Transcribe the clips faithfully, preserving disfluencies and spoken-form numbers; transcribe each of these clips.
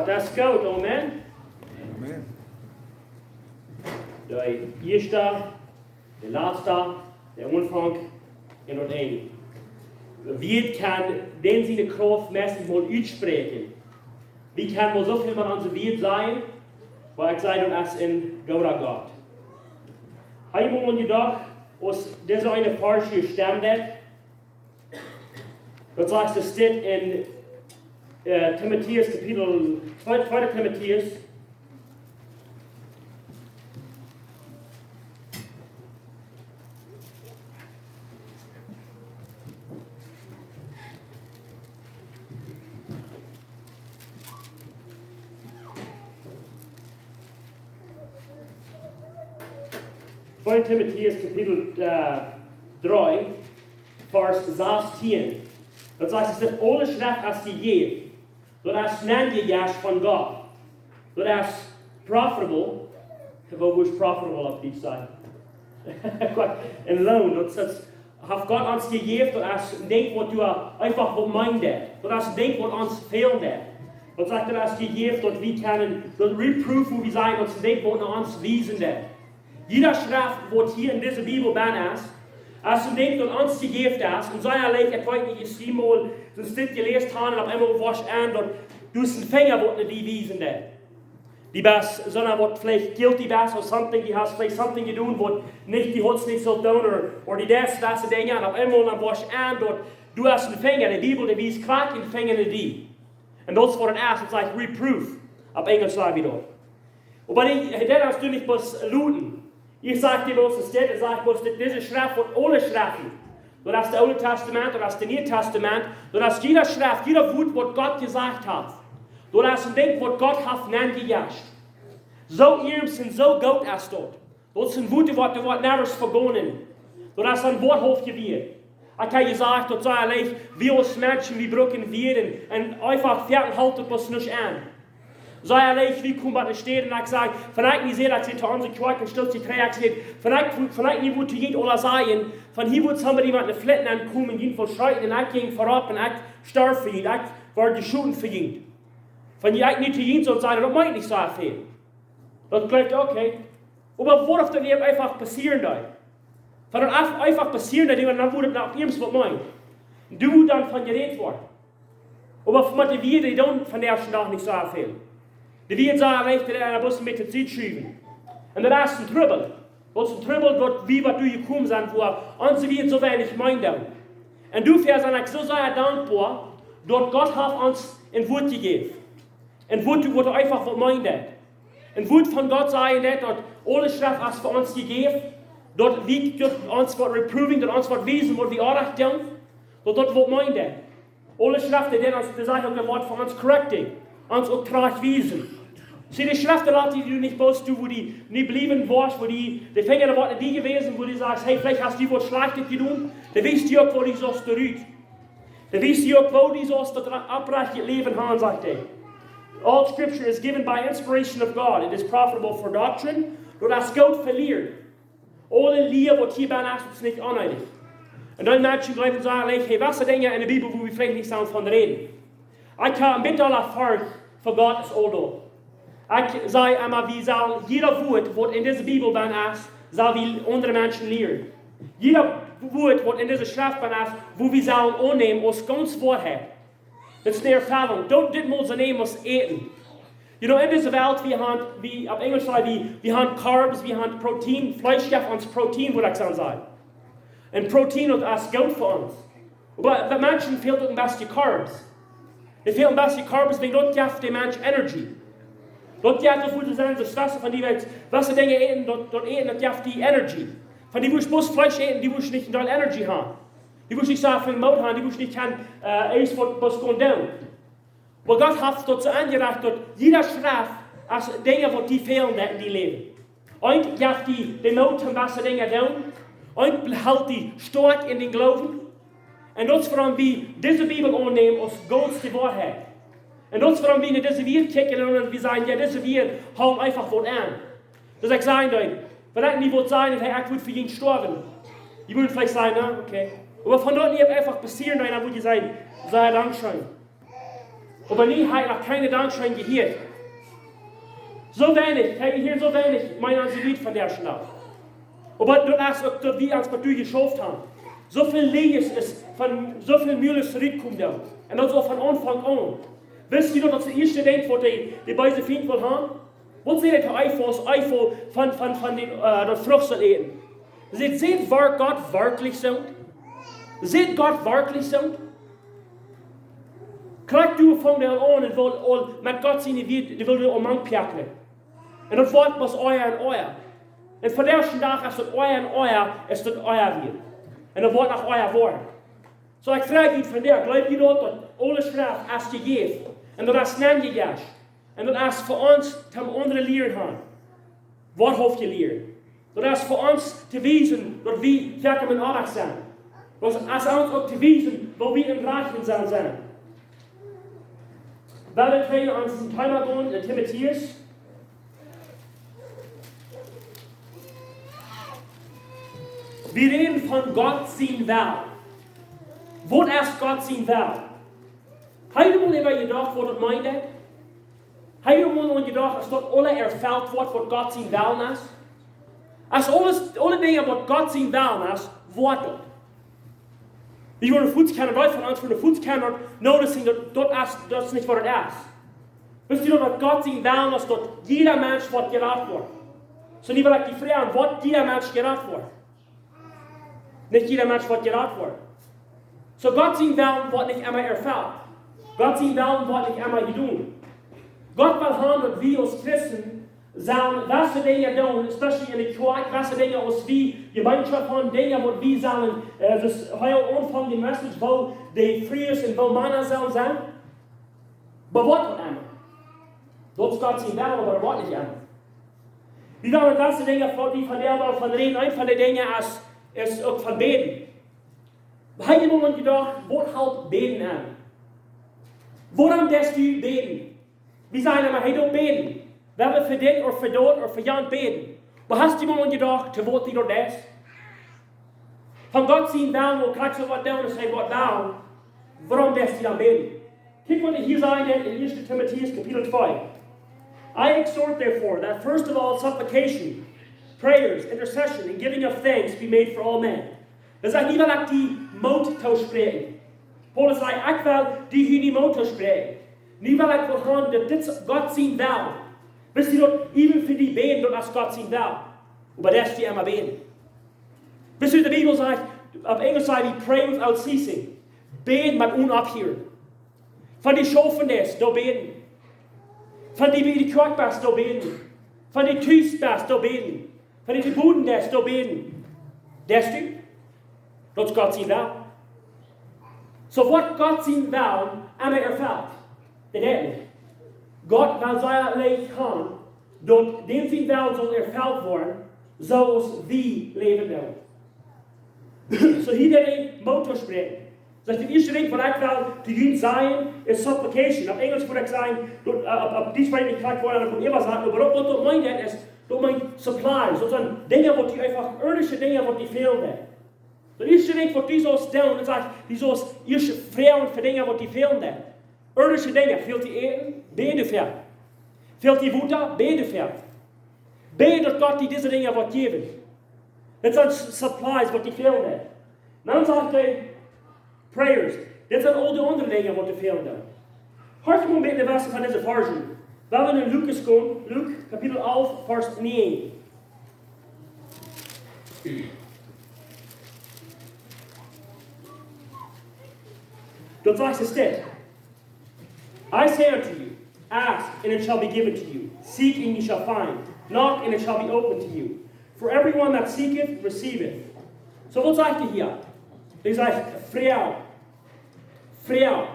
Daut es goot, amen. Amen. De ieeschta, de latsta, de Aunfank un daut Enj. Wie kjennen dän siene Krauft meist mol utspräakjen. Wie kjennen mol soo väl von onse Wieed sajen, oba ekj saj daut es een gooda Gott. Eemol aun de Dach, aus dise eene Varsch hia stemmen deed, daut sajcht, daut steit en, äh, Timotäus Kapitel twee, tweede Timotäus. Tweede Timotäus Kapitel, äh, dree, Varsch sastieen. Daut sajcht, daut aule Schreft es jejäft. Daut es nenjejescht von Gott. Daut es profitable. Waut wudd profitable opp Dietsch sennen? Gott, een Loon. Daut es, haft Gott ons jejäft, daut es een Dinkj waut doa eefach waut meent. Daut es een Dinkj waut ons fält. Daut sajcht, daut es jejäft, daut wie kjennen daut reproof, woo wie sent, daut es een Dinkj waut no ons wiest. Jieda Schreft waut hia en dise Bibel bennen es, es een Dinkj daut ons jejäft es, un soo leicht, ekj weet nich, aus jie mol soon Stekj jeläst haben un opp eemol woascht du aun, daut du hast een Finja waut no die wiest. Du best, sonda waut veleicht guilty best of something, du hast veleicht something jedonen waut nich, du haudst nich sult doonen, ooda, ooda du deist dise Dinja, un opp eemol dan woascht du aun, daut du hast een Finja, de Bibel, dee wiest krakjt een Finja no die. Un daut es waut daut es, daut sajcht reproof. Opp Enjlisch saj wie daut. Oba dee, dee deed ons doa nich bloos loten. Ekj saj die bloos, daut es dit, ekj saj bloos dit, dise Schreft woat aule Schreften. Daut es daut Oole Tastament, daut es daut Niee Tastament, daut es jieda Schreft, jieda Wuat waut Gott jesajcht haft. Daut es een Dinkj waut Gott haft nenjejescht. Soo iernst un soo goot es daut. Daut sent Wieed waut, waut never vegonen. Daut es een woarhauftjet Wuat. Ekj hab jesajcht, daut soo leicht, wie aus Menschen, wie brucken Wieed un, un eefach foaken helt daut bloos nich aun. Soo leicht, wie komen bie de Städ un ekj saj, wan ekj nich saj, daut ekj to onse Kjoakj un Stekj trigj, ekj saj, wan ekj, wan ekj nich wudd to junt aula sajen, von hia wudd somebody met eene Flint aunkomen, junt veschrecken un ekj jinkj verop un ekj storf fa junt, ekj wort jeschoten fa junt. Wan ekj nich to junt sull sajen, daut meent nich soo väl. Daut jleeft, okay. Oba waut wan daut nich eefach passieren deed? Wan daut eef-, eefach passieren deed, dan wudd daut no irjent waut meenen. Du wudst dan von jerät woaren. Oba met de Wieed, dee doonen vondoag dän Dach nich soo väl. De Wieed sent leicht, dee eena bloos een bät to Sied schuwen. Un daut es een Trubbel. Daut es een Trubbel, daut wie waut doa jekomen sent, wua onse Wieed soo weinich meenen doonen. Un doafäa sie ekj soo sea dankboa, daut Gott haft ons een Wuat jejäft. Een Wuat, waut eefach waut meent. Een Wuat von Gott sajen daut, daut aule Schreft es fa ons jejäft, daut wie, daut ons woat reproving, daut ons woat wiesen, waut wie orrajcht doonen, daut daut waut meent. Aule Schreft, dee ons, dee sajcht uk, daut woat fa ons correcting, ons uk trajcht wiesen. See, de Schreft lat die nich bloos doa, wua du nich bliewen woascht, wua die, de Finja woat no die jewäsen, wua du sajchst, hey, veleicht hast du waut Schlajchtet jedonen, dee wiest die uk, wua du sust rut. Dee wiest die uk, woo du sust daut opprajchte Läwen haben, sajcht hee. All scripture is given by inspiration of God. It is profitable for doctrine. Daut es goot fa Lia. Aule Lia waut hia bennen es, es nich onneedich. Un dan Menschen jleewen, sajen, hey, waut sent Dinja en de Bibel, wua wie veleicht nich sellen von räden? Ekj hab een bät Forcht fa Gott es aul daut. Ekj saj emma, wie sellen jieda Wuat, waut en dise Bibel bennen es, sell wie aundre Menschen lieren. Jieda Wuat, waut en dise Schreft bennen es, wua wie sellen aunnämen aus gaunz Woarheit. Daut es de Erfoarunk. Daut dit mol soo nämen aus Äten. You know, en dise Welt, wie haben, wie, opp Enjlisch saj wie, wie haben Carbs, wie haben Protein, Fleesch jeft ons Protein, waut ekj saul sajen. Un Protein, daut es goot fa ons. Oba de Menschen fält uk een bät Carbs. Dee fält een bät Carbs, wäajen daut jeft dän Mensch Energy. Daut jeft, daut wudd sennen, daut Wasser von die Welt, waut Dinja äten, daut, daut äten, daut jeft die Energy. Wan du wurscht bloos Fleesch äten, du wurscht nich een Deel Energy haben. Du wurscht nich soo väl Moot haben, du wurscht nich kjennen, äh, eent waut, waut kjennen doonen. Oba Gott haft daut soo aunjerecht, daut jieda Schreft es Dinja, waut die fälen en dien Läwen. Eent jeft die dän Moot, om waut Dinja doonen. Eent helt die stoakj en dän Gloowen. Un daut es wuarom wie dise Bibel aunnämen aus gaunz de Woarheit. Un daut es wuarom wie no dise Wieed kjikjen un wie sajen, jo, dise Wieed hoolen eefach waut aun. Daut ekj saj, wan ekj nich wudd sajen, hey, ekj wudd fa junt stoawen. Jie wudden veleicht sajen, na, okay. Oba wan daut nich eefach passieren, dan wudd jie sajen, sea dankscheen. Oba nie hab ekj noch kjeene Dankscheen jehieet. Soo weinich, hab ekj hia soo weinich, meen, aun sien Lied von dän Dach. Oba daut es uk daut wie ons waut doa jeschauft haben. Soo väl Läajes es von, soo väl Mul es rutkomen dan. Un daut es aul von Aunfank aun. Wisst jie daut, daut es daut ieeschte Dinkj waut de, de beese Fient well haben? Waut säd hee to Eva, aus Eva von, von, von de, äh, daut Frucht sull äten? Säd, säd Gott werkjlich soo? Säd Gott werkjlich soo? Krakjt doa funk hee aun un wull aul met Gott siene Wieed, dee wull hee aul mank pekjlen. Un daut woat bloos oaja un oaja. Un vondoag dän Dach es daut oaja un oaja, es daut oaja wia. Un daut woat noch oaja woaren. Soo, ekj froag junt vondoag, jleew jie daut, daut aule Schreft es jejäft? Un daut es nenjejescht. Un daut es fa ons, om aundre lieren haben. Waut haft jie lieren? Daut es fa ons to wiesen, daut wie Kjoakj em Oabeid sent. Daut es ons uk to wiesen, woo wie em Rajchten sellen sennen. Well wie ons een Thema gonen, en Timotäus. Wie räden von Gott sien Well. Waut es Gott sien Well? Hab jie mol äwa jedocht, waut daut meent? Hab jie mol aun jedocht, aus daut aules erfelt woat, waut Gott sien Well es? Aus aules, aule Dinja, waut Gott sien Well es, woat daut. Wie wudden fuaz kjennen, Deel von ons wudden fuaz kjennen noticing daut, daut es, daut es nich waut daut es. Wisst jie daut, daut Gott sien Well es, daut jieda Mensch woat jerat woaren? Soo, nu well ekj die froagen, woat jieda Mensch jerat woaren? Nich jieda Mensch woat jerat woaren. Soo, Gott sien Well woat nich emma erfelt. Gott sien Well woat nich emma jedonen. Gott well haben, daut wie aus Christen sellen wesse Dinja doonen, especially enne Kjoakj, wesse Dinja aus wie Jemeenschoft haben, Dinja waut wie sellen, äh, daut es hia aunfangen de Message, woo de Frues un woo Mana sellen sennen. Oba woat daut emma? Daut es Gott sien Well, oba daut woat nich emma. Wie sellen wesse Dinja von, wie von dee woaren von räden, eent von de Dinja es, es uk von bäden. Hab jie mol aun jedocht, waut halpt bäden aun? Wuarom deist du bäden? Wie sajen emma, hey, du bäden. Wie haben fa dit ooda fa daut ooda fa jant bäden. Oba hast du mol aun jedocht, to waut du daut deist? Von Gott sien Well, woo krakjt soo waut dan, es hee waut dan. Wuarom deist du dan bäden? Kjikj waut hee hia sajcht en ieeschte Timotäus Kapitel twee. I exhort, therefore, that first of all supplication, prayers, intercession, and giving of thanks be made for all men. Daut sajcht, nu well ekj die Moot toospräakjen. Paulus sajcht, ekj well die hia nu Moot toospräakjen. Nu well ekj haben, daut dit es Gott sien Well. Wisst jie daut, even fa die bäden, daut es Gott sien Well. Oba daut es die emma bäden. Wisst jie, de Bibel sajcht, opp Enjelsch sajcht, we pray without ceasing. Bäd met onen opphieren. Von du schaufen deist, doo bäden. Von du bie de Kjoakj best, doo bäden. Von du tus best, doo bäden. Von du buten deist, doo bäden. Deist du? Daut es Gott sien Well. Soo woat Gott sien Well emma erfelt. Daut deit nich. Gott well sea leicht haben, daut dän sien Well saul erfelt woaren, soo aus wie läwen wellen. Soo hia deit hee Moot toospräakjen. Daut es daut ieeschte Dinkj waut ekj well to junt sajen, es supplication. Opp Enjelsch wudd ekj sajen, daut, äh, opp, opp Dietsch weet ekj nich krakjt woo daut woat äwasaut, oba daut, waut daut meent es, daut meent supplies. Daut sent Dinja waut die eefach, irdische Dinja waut die fälen. Daut ieeschte Dinkj waut du saust doonen, daut sajcht, du saust ieescht froagen fa Dinja waut die fälen. Irdische Dinja, fält die Äten, bäd doafäa. Fält die Wota, bäd doafäa. Bäd daut Gott die dise Dinja woat jäwen. Daut sent s-, supplies waut die fälen. Dan sajcht hee prayers. Daut sent aul de aundre Dinja waut die fälen. Horcht mol met waut von dise Varschen. Wie wellen en Lukas gonen, Lukas Kapitel alf, Varsch näajen. Daut sajcht et dit. I say unto you, ask, and it shall be given to you. Seek, and ye shall find. Knock, and it shall be opened to you. For everyone that seeketh, receiveth. Soo, waut sajcht hee hia? Hee sajcht, froag. Froag.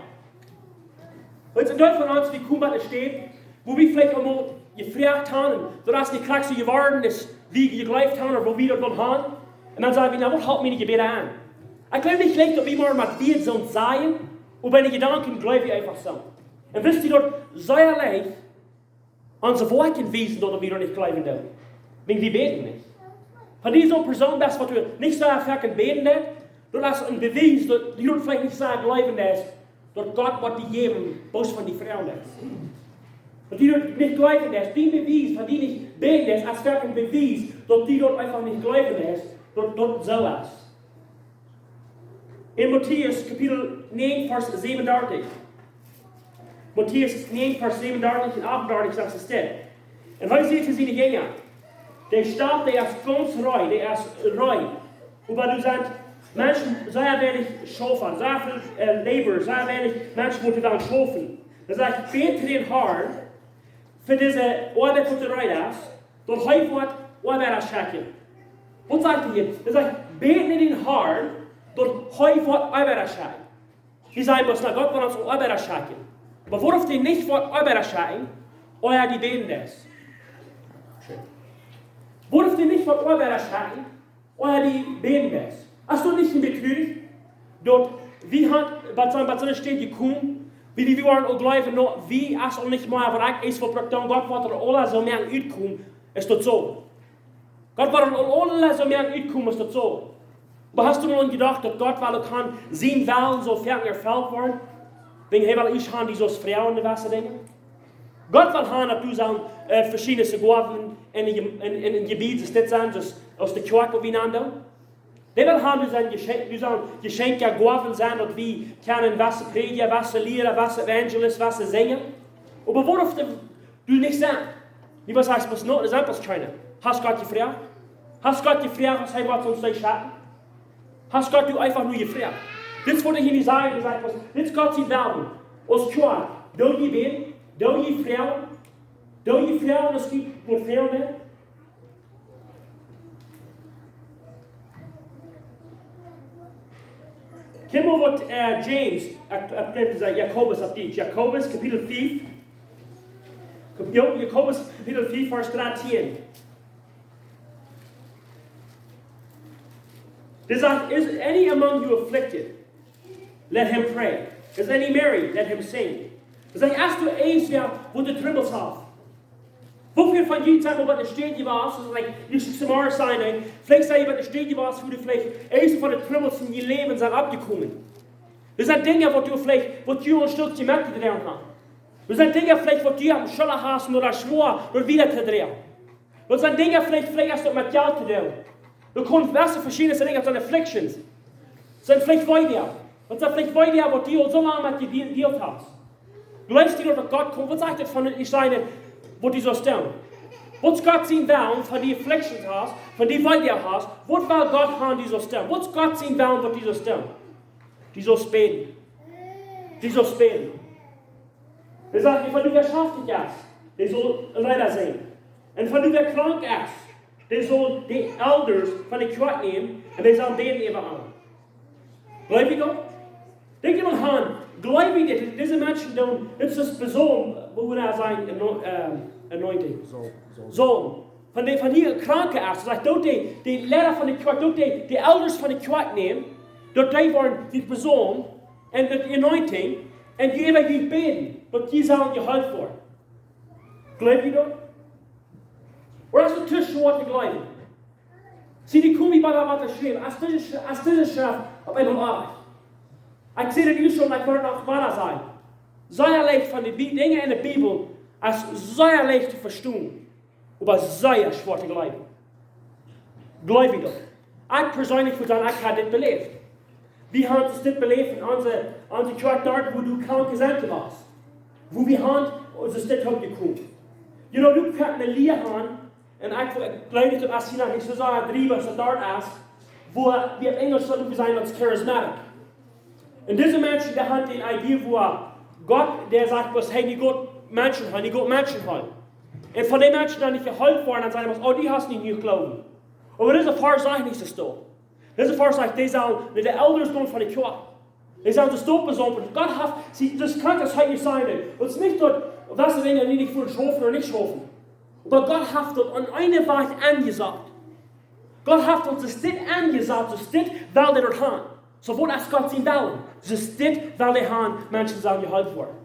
Weetst du, daut von ons, wie komen bie de Städ, wua wie veleicht aul mol jefroagt haben, daut es nich krakjt soo jeworden es, wie jejleeft haben, ooda woo wie daut wullen haben. Un dan saj wie, na, waut halpt mie nich bäta aun? Ekj jleew nich leicht, daut wie mau met Wieed soo sajen, oba en de Jedanken jleew wie eefach soo. Un wisst jie daut sea leicht, onse Woakjen wiesen, daut wie daut nich jleewen doonen. Wan wie bäden nich. Wan du soon Persoon best, waut du nich soo foaken bäden deist, daut es een Bewies, daut du daut veleicht nich soo jleewen deist, daut Gott woat die jäwen, bloos wan du froagen deist. Wan du daut nich jleewen deist, dien Bewies, wan du nich bäden deist, es werkjlich een Bewies, daut du daut eefach nich jleewen deist, daut daut soo es. En Matäus Kapitel näajen, Varsch säwenundartich. Matäus näajen, Varsch säwenundartich un achtundartich sajcht et dit. Un hee säd to siene Jinja: De Staut, dee es gaunz reed, dee es reed. Oba doa sent Menschen, sea weinich Schaufa, sea väl, äh, Labor, sea weinich Menschen, waut doa aun schaufen. Dan sajcht: Bät to dän Harn fa dise Oabeit, waut doa reed es, daut hee woat Oabeida schekjen. Waut sajcht hee hia? Hee sajcht: Bät no dän Harn, daut hee woat Oabeida schekjen. Wie sajen bloos: Na, Gott woat ons Oabeida schekjen. Oba waut, wan hee nich woat Oabeida schekjen, ea du bäden deist? Waut, wan hee nich woat Oabeida schekjen, ea du bäden deist? Es daut nich een Betrüren, daut wie haben, waut soo, waut soo eene Städ jekomen, wie, wie woaren uk jleewen, no, wie es aul nich mea, waut ekj es, waut brukt dan Gott, waut doa aules soo mea utkomen, es daut soo? Gott woat aul aules soo mea utkomen, es daut soo? Oba hast du mol jedocht, daut Gott well uk haben, sien Wellen saul foaken erfelt woaren? Wäajen hee well ieescht haben, dee soo froagen no jewesse Dinja. Gott well haben, daut du soo, äh, veschiedne Gowen en een, en, en een Jebiet, es dit sent, soo aus de Kjoakj, waut wie nanen doonen. Dee well haben, du saust Jeschenkja, du saust Jeschenkja, Gowen sennen, daut wie kjennen jewesse Prädja, jewesse Liera, jewesse Evangelist, jewesse Sinja. Oba waut, wan du nich sent? Dee waut sajcht: Waut, no, doa sent bloos kjeene. Hast Gott jefroacht? Hast Gott jefroacht, aus hee woat ons dee schekjen? Hast Gott du eefach nu jefroacht? Dit es waut ekj hia nich saj, hee sajcht: Waut, dit es Gott sien Wellen. Aus Kjoakj, doo wie bäden, doo wie froagen, doo wie froagen, aus wie woaren froagen. Kjikj mol waut, äh, James, äh, äh, Jakobus opp Dietsch. Jakobus Kapitel fief. Jo, Jakobus Kapitel fief, Varsch dartieen. Dee sajcht: Is any among you afflicted? Let him pray. Is any merry? Let him sing. Dee sajcht: Es doa eena, wäa waut to trubbel haft? Woo väl von junt sent mol bie eene Städ jewast, soo aus, like, jie sent mol sennen, veleicht sent jie bie eene Städ jewast, wua veleicht eent von de Trubbels en jun Läwen sent oppjekomen? Doa sent Dinja, waut du veleicht, waut du een Stekj metjedroagen hast. Doa sent Dinja veleicht, waut du aum Schulla hast, ooda schwoa, daut wieda to droagen. Daut sent Dinja veleicht, veleicht hast du met Jelt to doonen. Doa kjennen jewesse veschiedne Dinja, daut sent afflictions. Sent veleicht Weedoag. Daut sent veleicht Weedoag, waut du aul soo lang met jedealt hast. Jleefst du, daut Gott kjemt? Waut sajcht et von, ekj saj, waut du saust doonen? Waut es Gott sien Wellen, wan du afflictions hast, wan du Weedoag hast? Waut well Gott haben, du saust doonen? Waut es Gott sien Wellen, waut du saust doonen? Du saust bäden. Du saust bäden. Hee sajcht: Wan wäa schaftich es, dee saul Leeda sinjen. Un wan wäa krank es, dee saul de Elders von de Kjoakj nämen un dee sellen bäden äwa am. Jleew jie daut? Denkj mol aun, jleew jie dit? Dise Menschen doonen, dit es Psalm, woo wie nu sajen, ano-, ähm, anointing. Psalm, Psalm. Psalm. Wan dee, wan dee krank es, sajcht, daut dee, de Leida von de Kjoakj, daut dee, de Elders von de Kjoakj nämen, daut dee woaren dee Psalm un daut anointing, un dee äwa junt bäden, daut jie sellen jeheelt woaren. Jleew jie daut? Ooda es et too schwoa to jleewen? See, dee komen bie daut waut to schriewen. Aus dise Sch-, aus dise Schreft opp eemol oajch. Ekj saj daut nu aul, ekj woa daut noch mea sajen. Sea leicht von de Bi-, Dinja en de Bibel, es sea leicht to vestonen. Oba sea schwoa to jleewen. Jleew jie daut? Ekj perseenlich, ekj well sajen, ekj hab dit beläft. Wie haben ons dit beläft en onse, onse Kjoakj doa, wua du krank jeseenen hast. Wua wie haben ons dit oppjekomen. You know, du kaust eene Lia haben, un ekj, ekj jleew nich, daut aus jie noch nich soo sea driewen, soo doa es, wua wie opp Enjlisch soo sajen, daut es charismatic. Un dise Menschen, dee haben dee Idee, wua Gott, dee sajcht, waut hee nich Gott Menschen haft, nich Gott Menschen haft. Un wan dee Menschen dan nich jeheelt woaren, dan sajen see: "Oh, du hast nich jenuach Gloowen." Oba dise Varsch sajcht nich soo. Dise Varsch sajcht, dee sellen no de Elders gonen von de Kjoakj. Dee sellen soo stoppen, soo. Gott haft, see, daut kaun daut hee nich sennen. Daut es nich daut, waut see wellen, dee nich wellen schaufen ooda nich schaufen. Oba Gott haft daut aun eenen Wajch aunjesat. Gott haft ons dit aunjesat, daut dit well hee daut haben. Soo woat aus Gott sien Wellen. Daut dit well hee haben, Menschen sellen jeheelt woaren.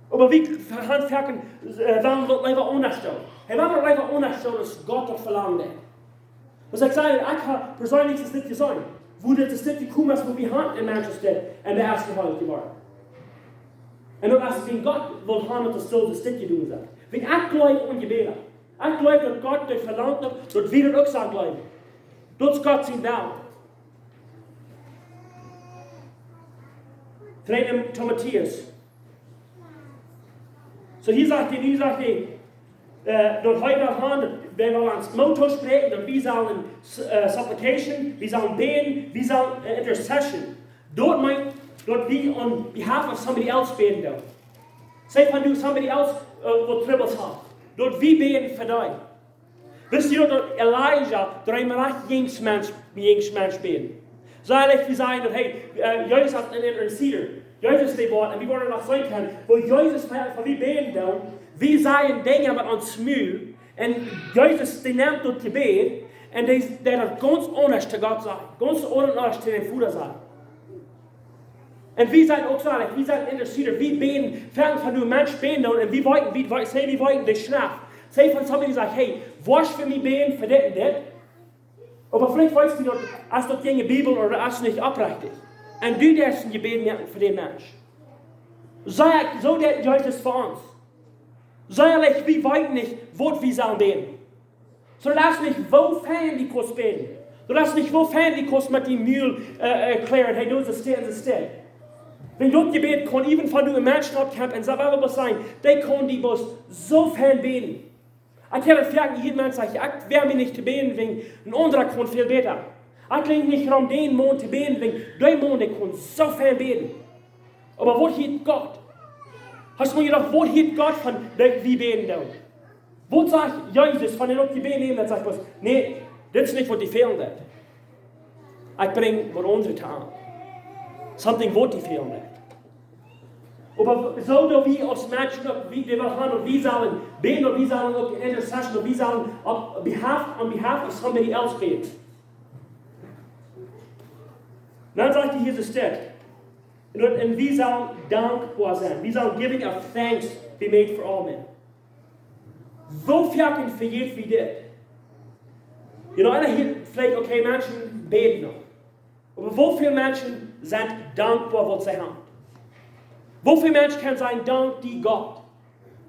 Oba wie haben foaken, äh, wellen daut leewa aundasch doonen. Hee well daut leewa aundasch doonen, aus Gott daut velangt. Aus ekj saj, ekj hab perseenlich dit jeseenen. Wua dit es dit jekomen es, wua wie haben en Manchester un dee es jeheelt jeworden. Un daut es, wan Gott well haben, daut et soo es, dit jedonen woat. Wan ekj jleew aun Jebäd, ekj jleew, daut Gott daut velangt, daut, daut wie daut uk sellen jleewen. Daut es Gott sien Wellen. Dree Timotäus. Soo hia sajcht hee, nu sajcht hee, äh, daut hee daut haud, daut wie wellen ons Moot toospräakjen, daut wie sellen, äh, supplication, wie sellen bäden, wie sellen, äh, intercession. Daut meent, daut wie on behalf of somebody else bäden doonen. Saj wan du somebody else, äh, waut Trubbels hast, daut wie bäden fa dee. Wisst jie daut Elija dreemol rajcht jäajen Menschen, jäajen Menschen bäd? Soo leicht wie sajen daut, hey, äh, Jesus haft een intercessor. Jesus deit waut, un wie woaren noch seenen kjennen, woo Jesus fa, fa wie bäden deit. Wie sajen Dinja met ons Mul, un Jesus, dee nemt daut Jebäd, un dee, dee daut gaunz aundasch to Gott sajen, gaunz aundasch to dän Voda sajen. Un wie sent uk soo, like, wie sent intercessor, wie bäden, wan, wan du een Mensch bäden doonen, un wie weeten, wie, wie, saj wie weeten de Schreft. Saj wan somebody sajcht, hey, woascht fa mie bäden fa dit un dit? Oba veleicht weetst du daut, aus daut jäajen de Bibel ooda aus nich oprechtich. Un du deist een Jebäd moaken fa dän Mensch. Soo, soo deit Jesus fa ons. Soo leicht wie weeten nich, waut wie sellen bäden. Soo, daut es nich woo fein du kaust bäden. Daut es nich woo fein du kaust met dien Mul, äh, äh, erkjläaren, hey, du, soo stell, soo stell. Wan daut Jebäd kaun, even wan du een Mensch oppkjemst un soo, waut sajen, dee kaun die bloos soo fein bäden. Ekj hab daut foaken jehieet, Menschen sajen, ekj woa mie nich to bäden, wan een aundra kaun väl bäta. Ekj leet nich rom dän Maun to bäden, wan dee Maun, dee kaun soo fein bäden. Oba waut hieet Gott? Hast du mol jedocht, waut hieet Gott von daut wie bäden doonen? Waut sajcht Jesus, wan hee uk dee bäden nemt, daut sajcht, nä, dit es nich waut die fälen deit. Ekj brinj waut aundret aun. Something waut die fälen deit. Oba soo daut wie aus Menschen uk, wie, wie wellen haben, daut wie sellen bäden, daut wie sellen uk intercession, daut wie sellen on behalf, on behalf of somebody else bäden. Dan sajcht hee hia soo steit, un daut, un wie sellen dankboa sennen. Wie sellen giving of thanks be made for all men. Woo foaken vejät wie dit? You know, eena hieet veleicht, okay, Menschen bäden noch. Oba woo väl Menschen sent dankboa, waut see haben? Woo väl Menschen kjennen sajen, dank die Gott,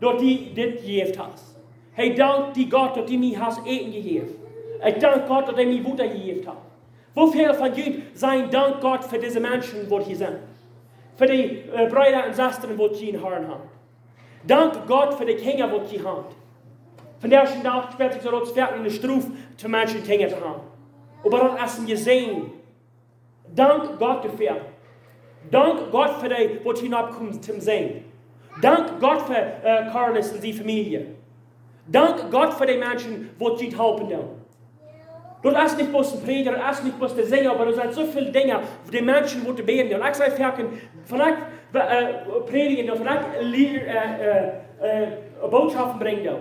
daut du dit jejäft hast? Hey, dank die Gott, daut du mie hast Äten jejäft. Ekj dank Gott, daut hee mie Wota jejäft haft. Woo väl von junt sajen dank Gott fa dise Menschen, waut hia sent? Fa dee, äh, Breeda un Sestren, waut jie em Harn haben. Dank Gott fa dee Kjinja, waut jie haben. Vondoag dän Dach spieet sikj soo daut foaken eene Strof, fa Menschen Kjinja to haben. Oba daut es een Säajen. Dank Gott doafäa. Dank Gott fa dee, waut hia nopp komen toom sinjen. Dank Gott fa, äh, Carlos un siene Famielje. Dank Gott fa dee Menschen, waut junt halpen doonen. Daut es nich bloos een Prädja, daut es nich bloos de Sinja, oba doa sent soo väl Dinja, dee Menschen waut bäden doonen. Ekj saj foaken, wan ekj, äh, prädjen doo, wan ekj Lied, äh, äh, äh, Botschoften brinjen doo,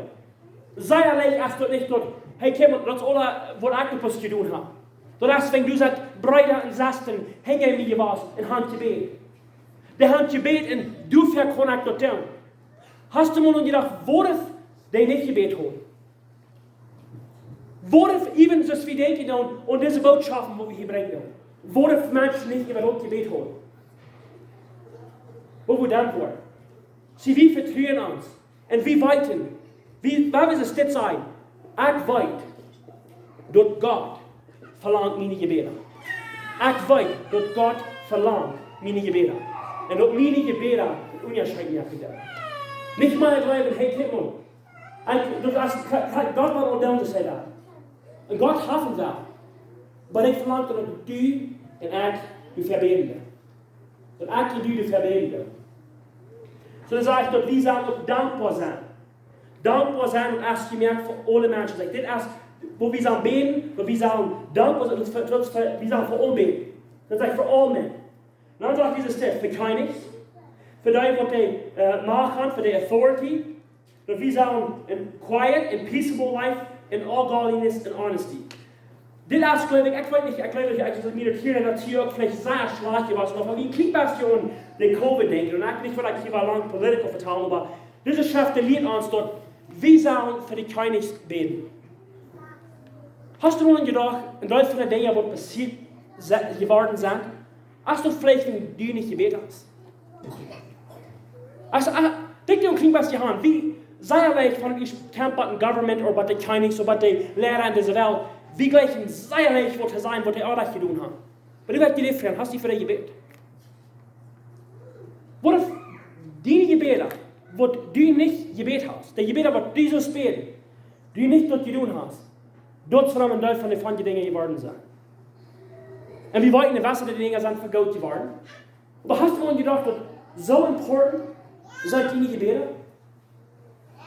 soo leicht es daut nich daut, hey, kjikj mol, daut es aules waut ekj bloos jedonen hab. Daut es, wan du sajchst, Breeda un Sestren, hinja mie jewast un haben jebät. Dee haben jebät un doafäa kaun ekj daut doonen. Hast du mol jedocht, waut wan dee nich jebät hauden? Waut wan, even soo aus wie denkjen doonen, un dise Botschoften, waut wie hia brinjen doonen, waut wan Menschen nich äwa daut jebät hauden? Waut wudd dan woaren? See, wie vetruen ons. Un wie weeten, wie, wan wie dit sajen, ekj weet, daut Gott velangt miene Jebäda. Ekj weet, daut Gott velangt miene Jebäda. Un daut miene Jebäda een Unjascheet moaken doonen. Nich mea jleewen, hey, kjikj mol, ekj, daut es, Gott woat aul doonen, saj ekj. Un Gott haft am doa. Oba ekj velang, daut du un ekj doafäa bäden. Daut ekj un du doafäa bäden. Soo, dan saj ekj, daut wie sellen uk dankboa sennen. Dankboa sennen un es jemoakt fa aule Menschen. Saj ekj, dit es, woo wie sellen bäden, woo wie sellen dankboa sennen, daut es fa, daut es fa, wie sellen fa aule bäden. Daut es fa aule Menschen. Dan sajcht Jesus dit, fa Kjennichs, fa dee waut dee, äh, Macht haben, fa dee authority, daut wie sellen een quiet and peaceable life in all godliness and honesty. Dit es, jleew ekj, ekj weet nich, ekj jleew nich, ekj, mie daut hia, daut hia uk veleicht sea schlajcht jewast, oba wie kjikjen best hia aun de Covid-Dinja, un ekj weet nich, waut ekj hia aul lang political vetalen, oba dise Schreft, dee lieet ons daut, wie sellen fa de Kjennichs bäden. Hast du mol jedocht, een Deel von de Dinja, waut passieet se-, jeworden sent, aus du veleicht, wan du nich jebät hast? Aus, ah, denkj die een kjlien bät aun, wie sea leicht von ons kjemt bie een government ooda bie de Kjennichs ooda bie de Liera en dise Welt, wie jlikjen sea leicht waut to sajen, waut dee oajch jedonen haben. Oba du weetst, die Fru, hast du fa dee jebät? Waut es dee Jebäd, waut du nich jebät hast? Dee Jebäd, waut du soo bäden, du nich daut jedonen hast, daut es wuarom een Deel von de, von de Dinja jeworden sent. Un wie weeten, waut dee Dinja sent fa goot jeworden. Oba hast du mol jedocht, daut soo important sent dee Jebäda?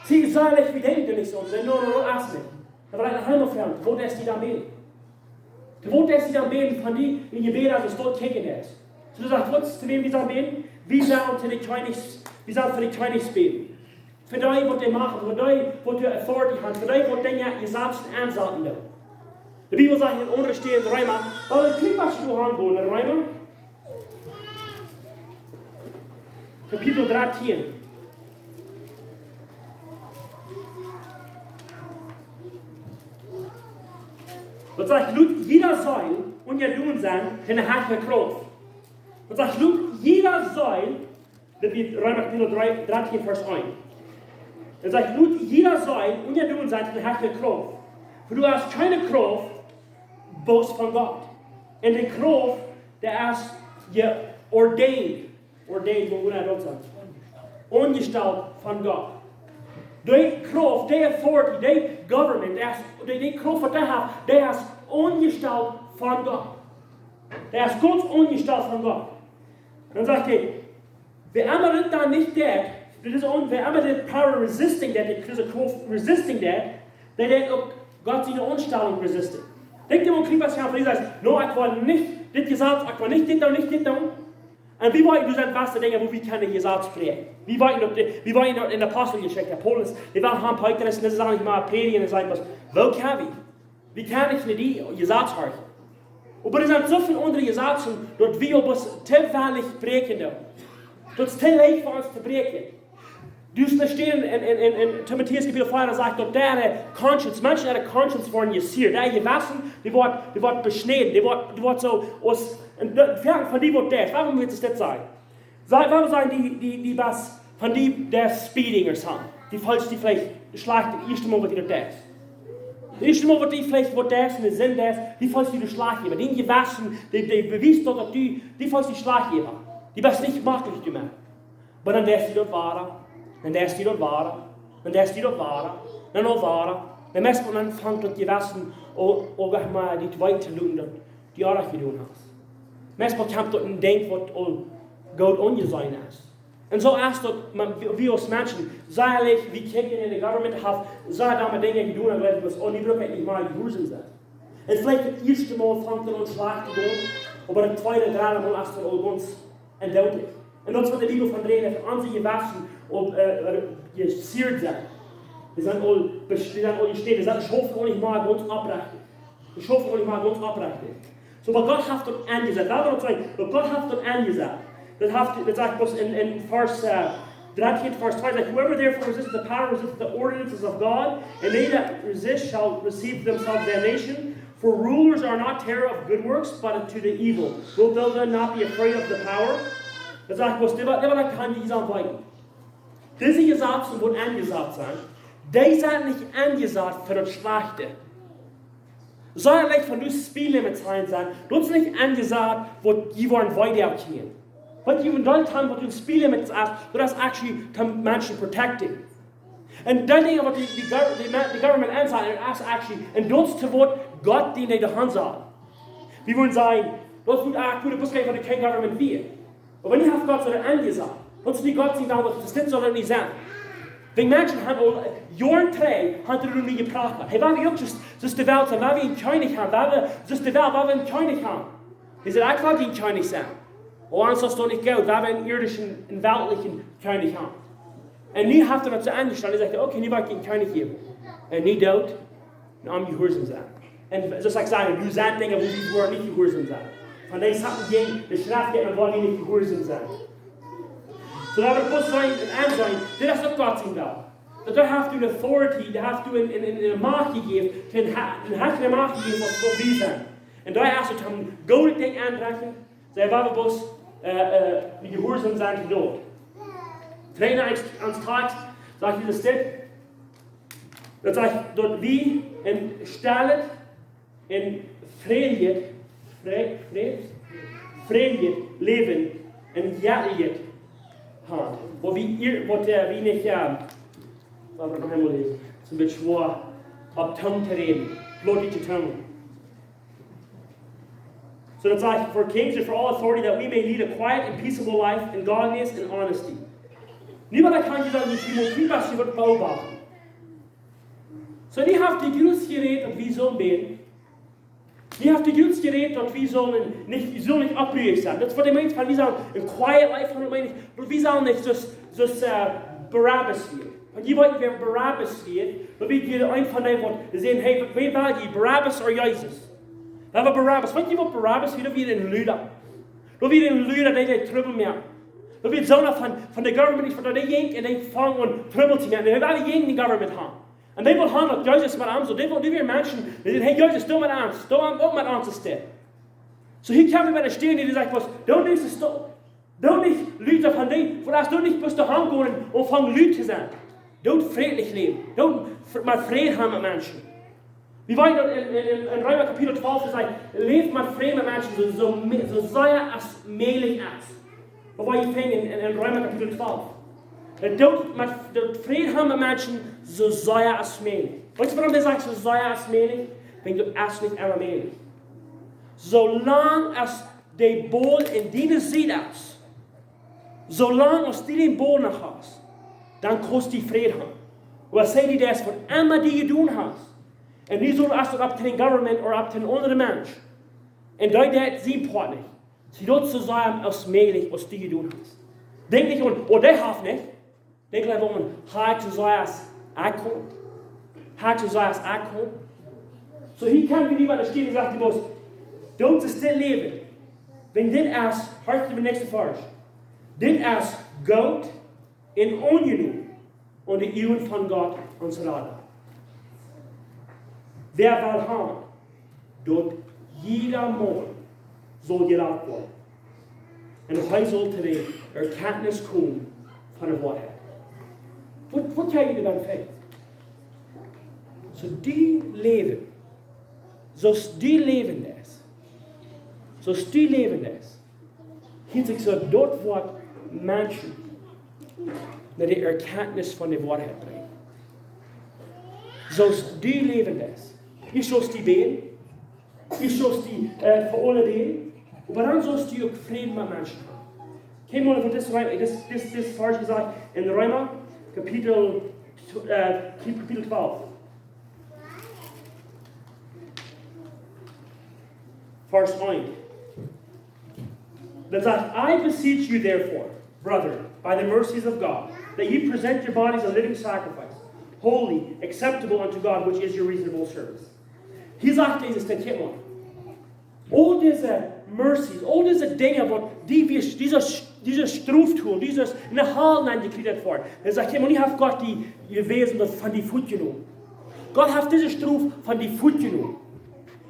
See, saj ekj, wie denkjen nich soo, see, no, no, no, ask me. Dan well ekj noch eemol froagen, waut es dee dan bäden? Waut es dee dan bäden von dee, dee Jebäda, aus daut kjikjen es? Soo, du sajchst, waut es, to wäm wie sellen bäden? Wie sellen to de Kjennichs, wie sellen fa de Kjennichs bäden. Fa dee, waut dee moaken, fa dee, waut dee authority haben, fa dee, waut Dinja jesazen aunsaten doonen. De Bibel sajcht aun aundre Städen en Reema, well, daut kjliene bät doa aungonen, en Reema. Kapitel dartieen. Daut sajcht, lot jieda Seel unjadon sennen to de Heilje Krauft. Daut sajcht, lot jieda Seel, daut es Reema Kapitel dree, dartieen, Varsch eent. Daut sajcht, lot jieda Seel unjadon sennen to de Heilje Krauft. Wiels du hast kjeene Krauft, bloos von Gott. Un de Krauft, dee es jeordained. Ordained, waut woat daut sennen? Aunjestalt von Gott. Dee Krauft, dee authority, dee government, dee es, dee, dee Krauft, waut dee haft, dee es aunjestalt von Gott. Dee es gaunz aunjestalt von Gott. Dan sajcht hee, wäa emma dit dan nich deit, dit es on-, wäa emma dee power resisting deit, dee Krauft resisting deit, dee deit uk Gott siene Aunstalunk resisting. Denkj die mol, Christen, waut du sajchst, no, ekj well nich dit Jesaz, ekj well nich dit doonen, nich dit doonen. Un wie weeten, doa sent waut Dinja, wua wie kjennen Jesaz bräakjen. Wie weeten daut, wie weeten daut en de Aposteljeschicht, Paulus, dee wia aun Petrus, un dee säd nich mea prädjen, un säd, waut, woo kjenn wie? Wie kjennen nich no dee Jesaz horchen. Oba doa sent soo väl aundre Jesazen, daut wie opp ons too weinich bräakjen doonen. Daut es too leicht fa ons to bräakjen. Du vestonen, en, en, en, en Timotäus Kapitel vea sajcht, daut de conscience, Menschen äare conscience woaren jeseared. Äa Jewessen, dee woat, dee woat beschnäden, dee woat, dee woat soo aus, un daut, von dee woat daut, wuarom woat daut sennen? Saj, wuarom sent dee, dee, dee waut von dee, dee speeding or something? Dee felt sikj veleicht schlajcht daut ieeschte Mol, waut dee daut deit. Daut ieeschte Mol, waut dee veleicht waut deit, en de Sind deit, dee felt sikj schlajcht äwa. Dee Jewessen, dee, dee bewiest daut, daut dee, dee felt sikj schlajcht äwa. Dee best nich jlekjlich doamet. Oba dan deist du daut wada, dan deist du daut wada, dan deist du daut wada, dan noch wada. Dan meist, dan fangt daut Jewessen aun, aun, saj ekj mol, die to weeten to loten, daut du oajch jedonen hast. Meist kjemt daut een Dinkj, waut aul goot aunjeseenen es. Un soo es daut, mau wie, wie aus Menschen, saj ekj, wie kjikjen en de government, haft, see haben Dinja jedonen, dan jleew wie, oh, dee bruck ekj nich mea jehuarsom sennen. Un veleicht daut ieeschte Mol fangt et aun schlajcht to gonen, oba daut tweede, dredde Mol es et aul gaunz un dootlich. Un daut es, waut de Bibel von rät, daut onse Jewessen aul, äh, äh, jeseared sent. Dee sent aul bes-, dee sent aul jeseared, dee sent, schaufen aul nich mea gaunz oprechtich. Dee schaufen aul nich mea gaunz oprechtich. Soo, oba Gott haft daut aunjesat. Lot mie daut sajen, oba Gott haft daut aunjesat. Daut haft, daut sajcht bloos en, en Varsch, äh, dartieen, Varsch twee sajcht, whoever therefore resists the power resists the ordinances of God, and they that resist shall receive to themselves damnation. For rulers are not terror of good works, but unto the evil. Wilt thou then not be afraid of the power? Daut sajcht bloos, dee, dee, dee kjennen dee sajen, weeten. Dise Jesazen, waut aunjesat sent, dee sent nich aunjesat fa daut Schlajchte. Soo leicht von dee speed limits hia sent, daut es nich aunjesat, waut jie woaren wieda kjrieen. Waut jie wellen doonen, waut een speed limit es, daut es actually to Menschen protecting. Un dee Dinja, waut dee, dee gov-, dee ma-, dee government aunsajen, daut es actually, un daut es to waut Gott dee nich de Haunt saul. Wie wudden sajen, daut es goot, ah, goot, daut es kjeen, waut kjeen government wia. Oba nu haft Gott soo aunjesat. Daut es nich Gott sien Wellen, daut es, dit saul nich sennen. Dee Menschen haben aul Joaren trigj, haben doa nich jeprocht. Hey, wua wie uk soo, soo aus de Welt sennen, wua wie een Kjennich haben, wua wie, soo aus de Welt, wua wie een Kjennich haben. Dee säden, ekj well kjeen Kjennich sennen. Oh, ons es daut nich goot, wua wie een irdischen, een weltlichen Kjennich haben. Un nu haft hee daut soo aunjestalt, hee sajcht, okay, nu well ekj kjeen Kjennich haben. Un nu doot, un am jehuarsom sennen. Un soo aus ekj säd, nu sent Dinja, wua wie nich jehuarsom sent. Von dee Sachen, dee de Schreft jeit, dan woa wie nich jehuarsom sennen. Soo daut wie bloos sennen un aunseenen, dit es uk Gott sien Wellen. Daut hee haft doa authority, hee haft doa eene, eene, eene Macht jejäft, hee haft eene Macht jejäft, waut wie sent. Un doa es et, am goode Dinja aunrechten, see, wua wie bloos, äh, äh, wie jehuarsom sent to Gott. Tweede ons, ons Text, sajcht Jesus dit. Daut sajcht, daut wie een stillet un frädlichet, frä-, frä-, frädlichet Läwen un jettlichet haben. Waut wie hia, waut, äh, wie nich, äh, waut wie noch eemol läsen. Daut es een bät schwoa opp Tung to räden. Bloot nich to Tung. So daut sajcht, for kings and for all authority, that we may lead a quiet and peaceable life in godliness and honesty. Nu woa ekj junt sajen, daut jie motten oppassen waut jie beobachten. So, dee haft de Juden jerät, daut wie sellen bäden. Dee haft de Juden jerät, daut wie sellen nich, wie sellen nich oppruhich sennen. Daut es waut hee meent, wan wie sajen, een quiet life, wan hee meent, daut wie sellen nich soo, soo, äh, Barabbas sennen. Wan jie weeten wäa Barabbas wia, dan wia hia eena von dee waut säd, hey, wäa well jie, Barabbas ooda Jesus? Daut wia Barabbas. Weetst du waut Barabbas wia? Daut wia een Luda. Daut wia een Luda, dee, dee Trubbel moakt. Daut wia soona von, von de Government, nich von dee jinkj un dee funk aun Trubbel to moaken. Un dee wull jinkj de Government haben. Un dee wull haben daut Jesus met am sull. Dee wull, dee wia Menschen, dee säden, hey, Jesus, doo met ons, doo uk met ons es dit. So hia kjemt eena met eene Stemm, dee sajcht, waut, doo nich soo, doo nich Lüd von dee, waut aus doo nich bloos doahan gonen un aunfangen Lüd to sennen. Doo frädlich läwen. Doo f-, mau Fräd haben met Menschen. Wie weeten daut en, en, en, en Reema Kapitel twalf, daut sajcht, läft mau Fräd met Menschen, soo, soo, soo sea aus mäajlich es. Waut wie finjen en, en, en Reema Kapitel twalf. Daut doo mau, doo Fräd haben met Menschen, soo sea aus mäajlich. Weetst du, wuarom hee sajcht, soo sea aus mäajlich? Wiels daut es nich emma mäajlich. Soo lang aus de Bol en diene Sied es, soo lang aus du dän Bol noch hast, dan kaust du Fräd haben. Oba see, dee daut waut emma du jedonen hast, un nich soo aus daut opp dän Government ooda opp dän aundren Mensch, un dee deit sien Poat nich, see, daut soo sea aus mäajlich aus du jedonen hast. Denkj nich aun, oh, dee haft nich. Denkj leewa aun, hab ekj soo sea aus ekj kaun? Hab ekj soo sea aus ekj kaun? So, hia kjemt wie nu bie de Stemm, dee sajcht, dee mott, doo dit Läwen. Wan dit es, horcht de näakjste Varsch. Dit es goot un aunjenomen en de Uagen von Gott, ons Rada. Wäa well haben, daut jieda Maun saul jerat woaren. Un hee saul to de Erkjantnis komen von de Woarheit. Waut, waut jeit jie dan fa? Soo dee läwen, soo aus dee läwen es, soo aus dee läwen es, hia sikj soo daut waut Menschen no de Erkjantnis von de Woarheit brinjen. Soo aus dee läwen es. Nich soo aus dee bäden, nich soo aus dee, äh, fa aule bäden, oba dan soo aus dee uk Fräd met Menschen haben. Kjikj mol, waut dit, dit, dit, dit Varsch sajcht en Reema, Kapitel, äh, Kapitel twalf. Varsch eent. Dan sajcht, I beseech you therefore, brethren, by the mercies of God, that ye present your bodies a living sacrifice, holy, acceptable unto God, which is your reasonable service. Hia sajcht Jesus, daut, kjikj mol, aul dise mercies, aul dise Dinja, waut dee, dee, dise, dise Strof, dise, enne Hal nenjekjrieen woaren. Dan sajcht hee, mau nu haft Gott dee jewäsen, daut von dee fuatjenomen. Gott haft dise Strof von dee fuatjenomen.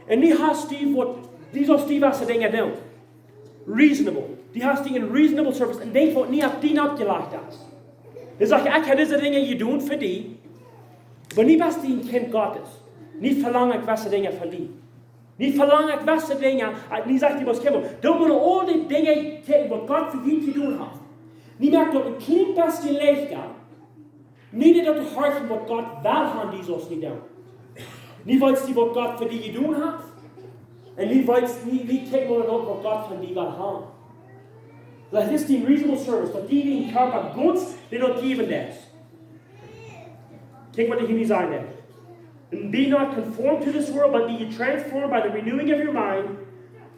Un nu hast du waut, dee saust dee waut Dinja doonen. Reasonable. Dee hast dee een reasonable service. Un denkj, waut nu opp dee aufjelajcht es. Dan sajcht hee, ekj hab dise Dinja jedonen fa dee. Oba nu best du een Kjint Gottes. Nu velang ekj jewesse Dinja von dee. Nu velang ekj jewesse Dinja, äh, nu sajcht hee, waut, kjikj mol, doo mau aul dee Dinja kjikjen, waut Gott fa dee jedonen haft. Nu moakt daut een kjlien bät leichta, nu daut to horchen, waut Gott well haben, dee saust nu doonen. Nu weetst du, waut Gott fa dee jedonen haft. Un nu weetst, nu, nu kjikj mol daut, waut Gott von dee well haben. Daut es dee reasonable service, daut dee dän Kjarpa Gott, dee daut jäwen es. Kjikj, waut hee hia nu sajcht. And be not conformed to this world, but be ye transformed by the renewing of your mind,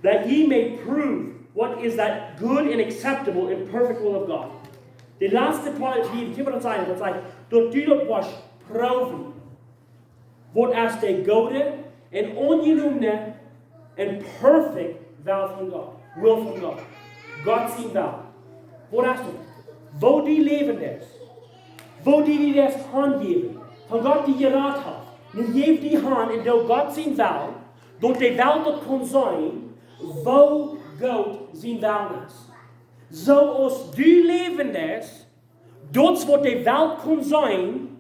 that ye may prove what is that good and acceptable and perfect will of God. De latste Poat hia, kjikj, waut daut sajcht, daut sajcht, daut du daut woascht proowen, waut es de goode un aunjenomne un perfekte Well von Gott. Will von Gott. Gott sien Well. Waut es daut? Woo dee läwen es. Woo dee, dee daut aunjäwen. Von Gott dee jerat haft. Nu jäw dee han un doo Gott sien Well. Daut de Welt daut kaun seenen, woo goot sien Well es. Soo aus du läwen es, Daut es waut de Welt kaun seenen,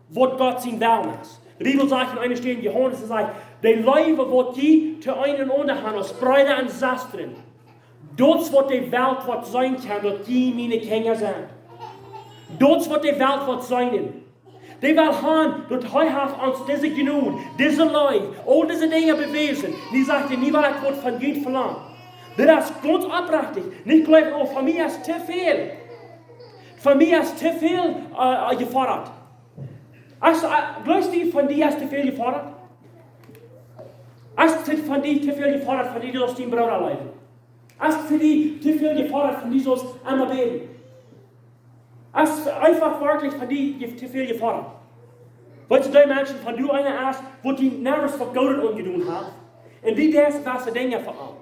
waut Gott sien Wellen es. De Bibel sajcht aun eene Städ en Johanes, et sajcht: "De Leew waut jie to eenaunda han aus Breeda un Sestren, daut es waut de Welt woat seenen kjennen, daut jie miene Kjinja sent." Daut es waut de Welt woat seenen. Dee well han, daut hee haft ons dise Jnod, dise Leew, aul dise Dinja bewäsen. Dee sajcht: "Nä, waut ekj woa von junt velangen, daut es gaunz oprechtich. Nich jleewen, oh, von mie es too väl. Von mie es too väl, äh, äh, jefodat." Aus, äh, jleefst du, von die es too väl jefodat? Es von die too väl jefodat, von die, du saust dienen Brooda leewen? Es von die too väl jefodat, von die, du saust emma bäden? Es eefach werkjlich von die je-, too väl jefodat? Weetst du, dee Menschen, von du eena es, waut die niemols waut Goodet aunjedonen haft, un du deist dise Dinja fa am,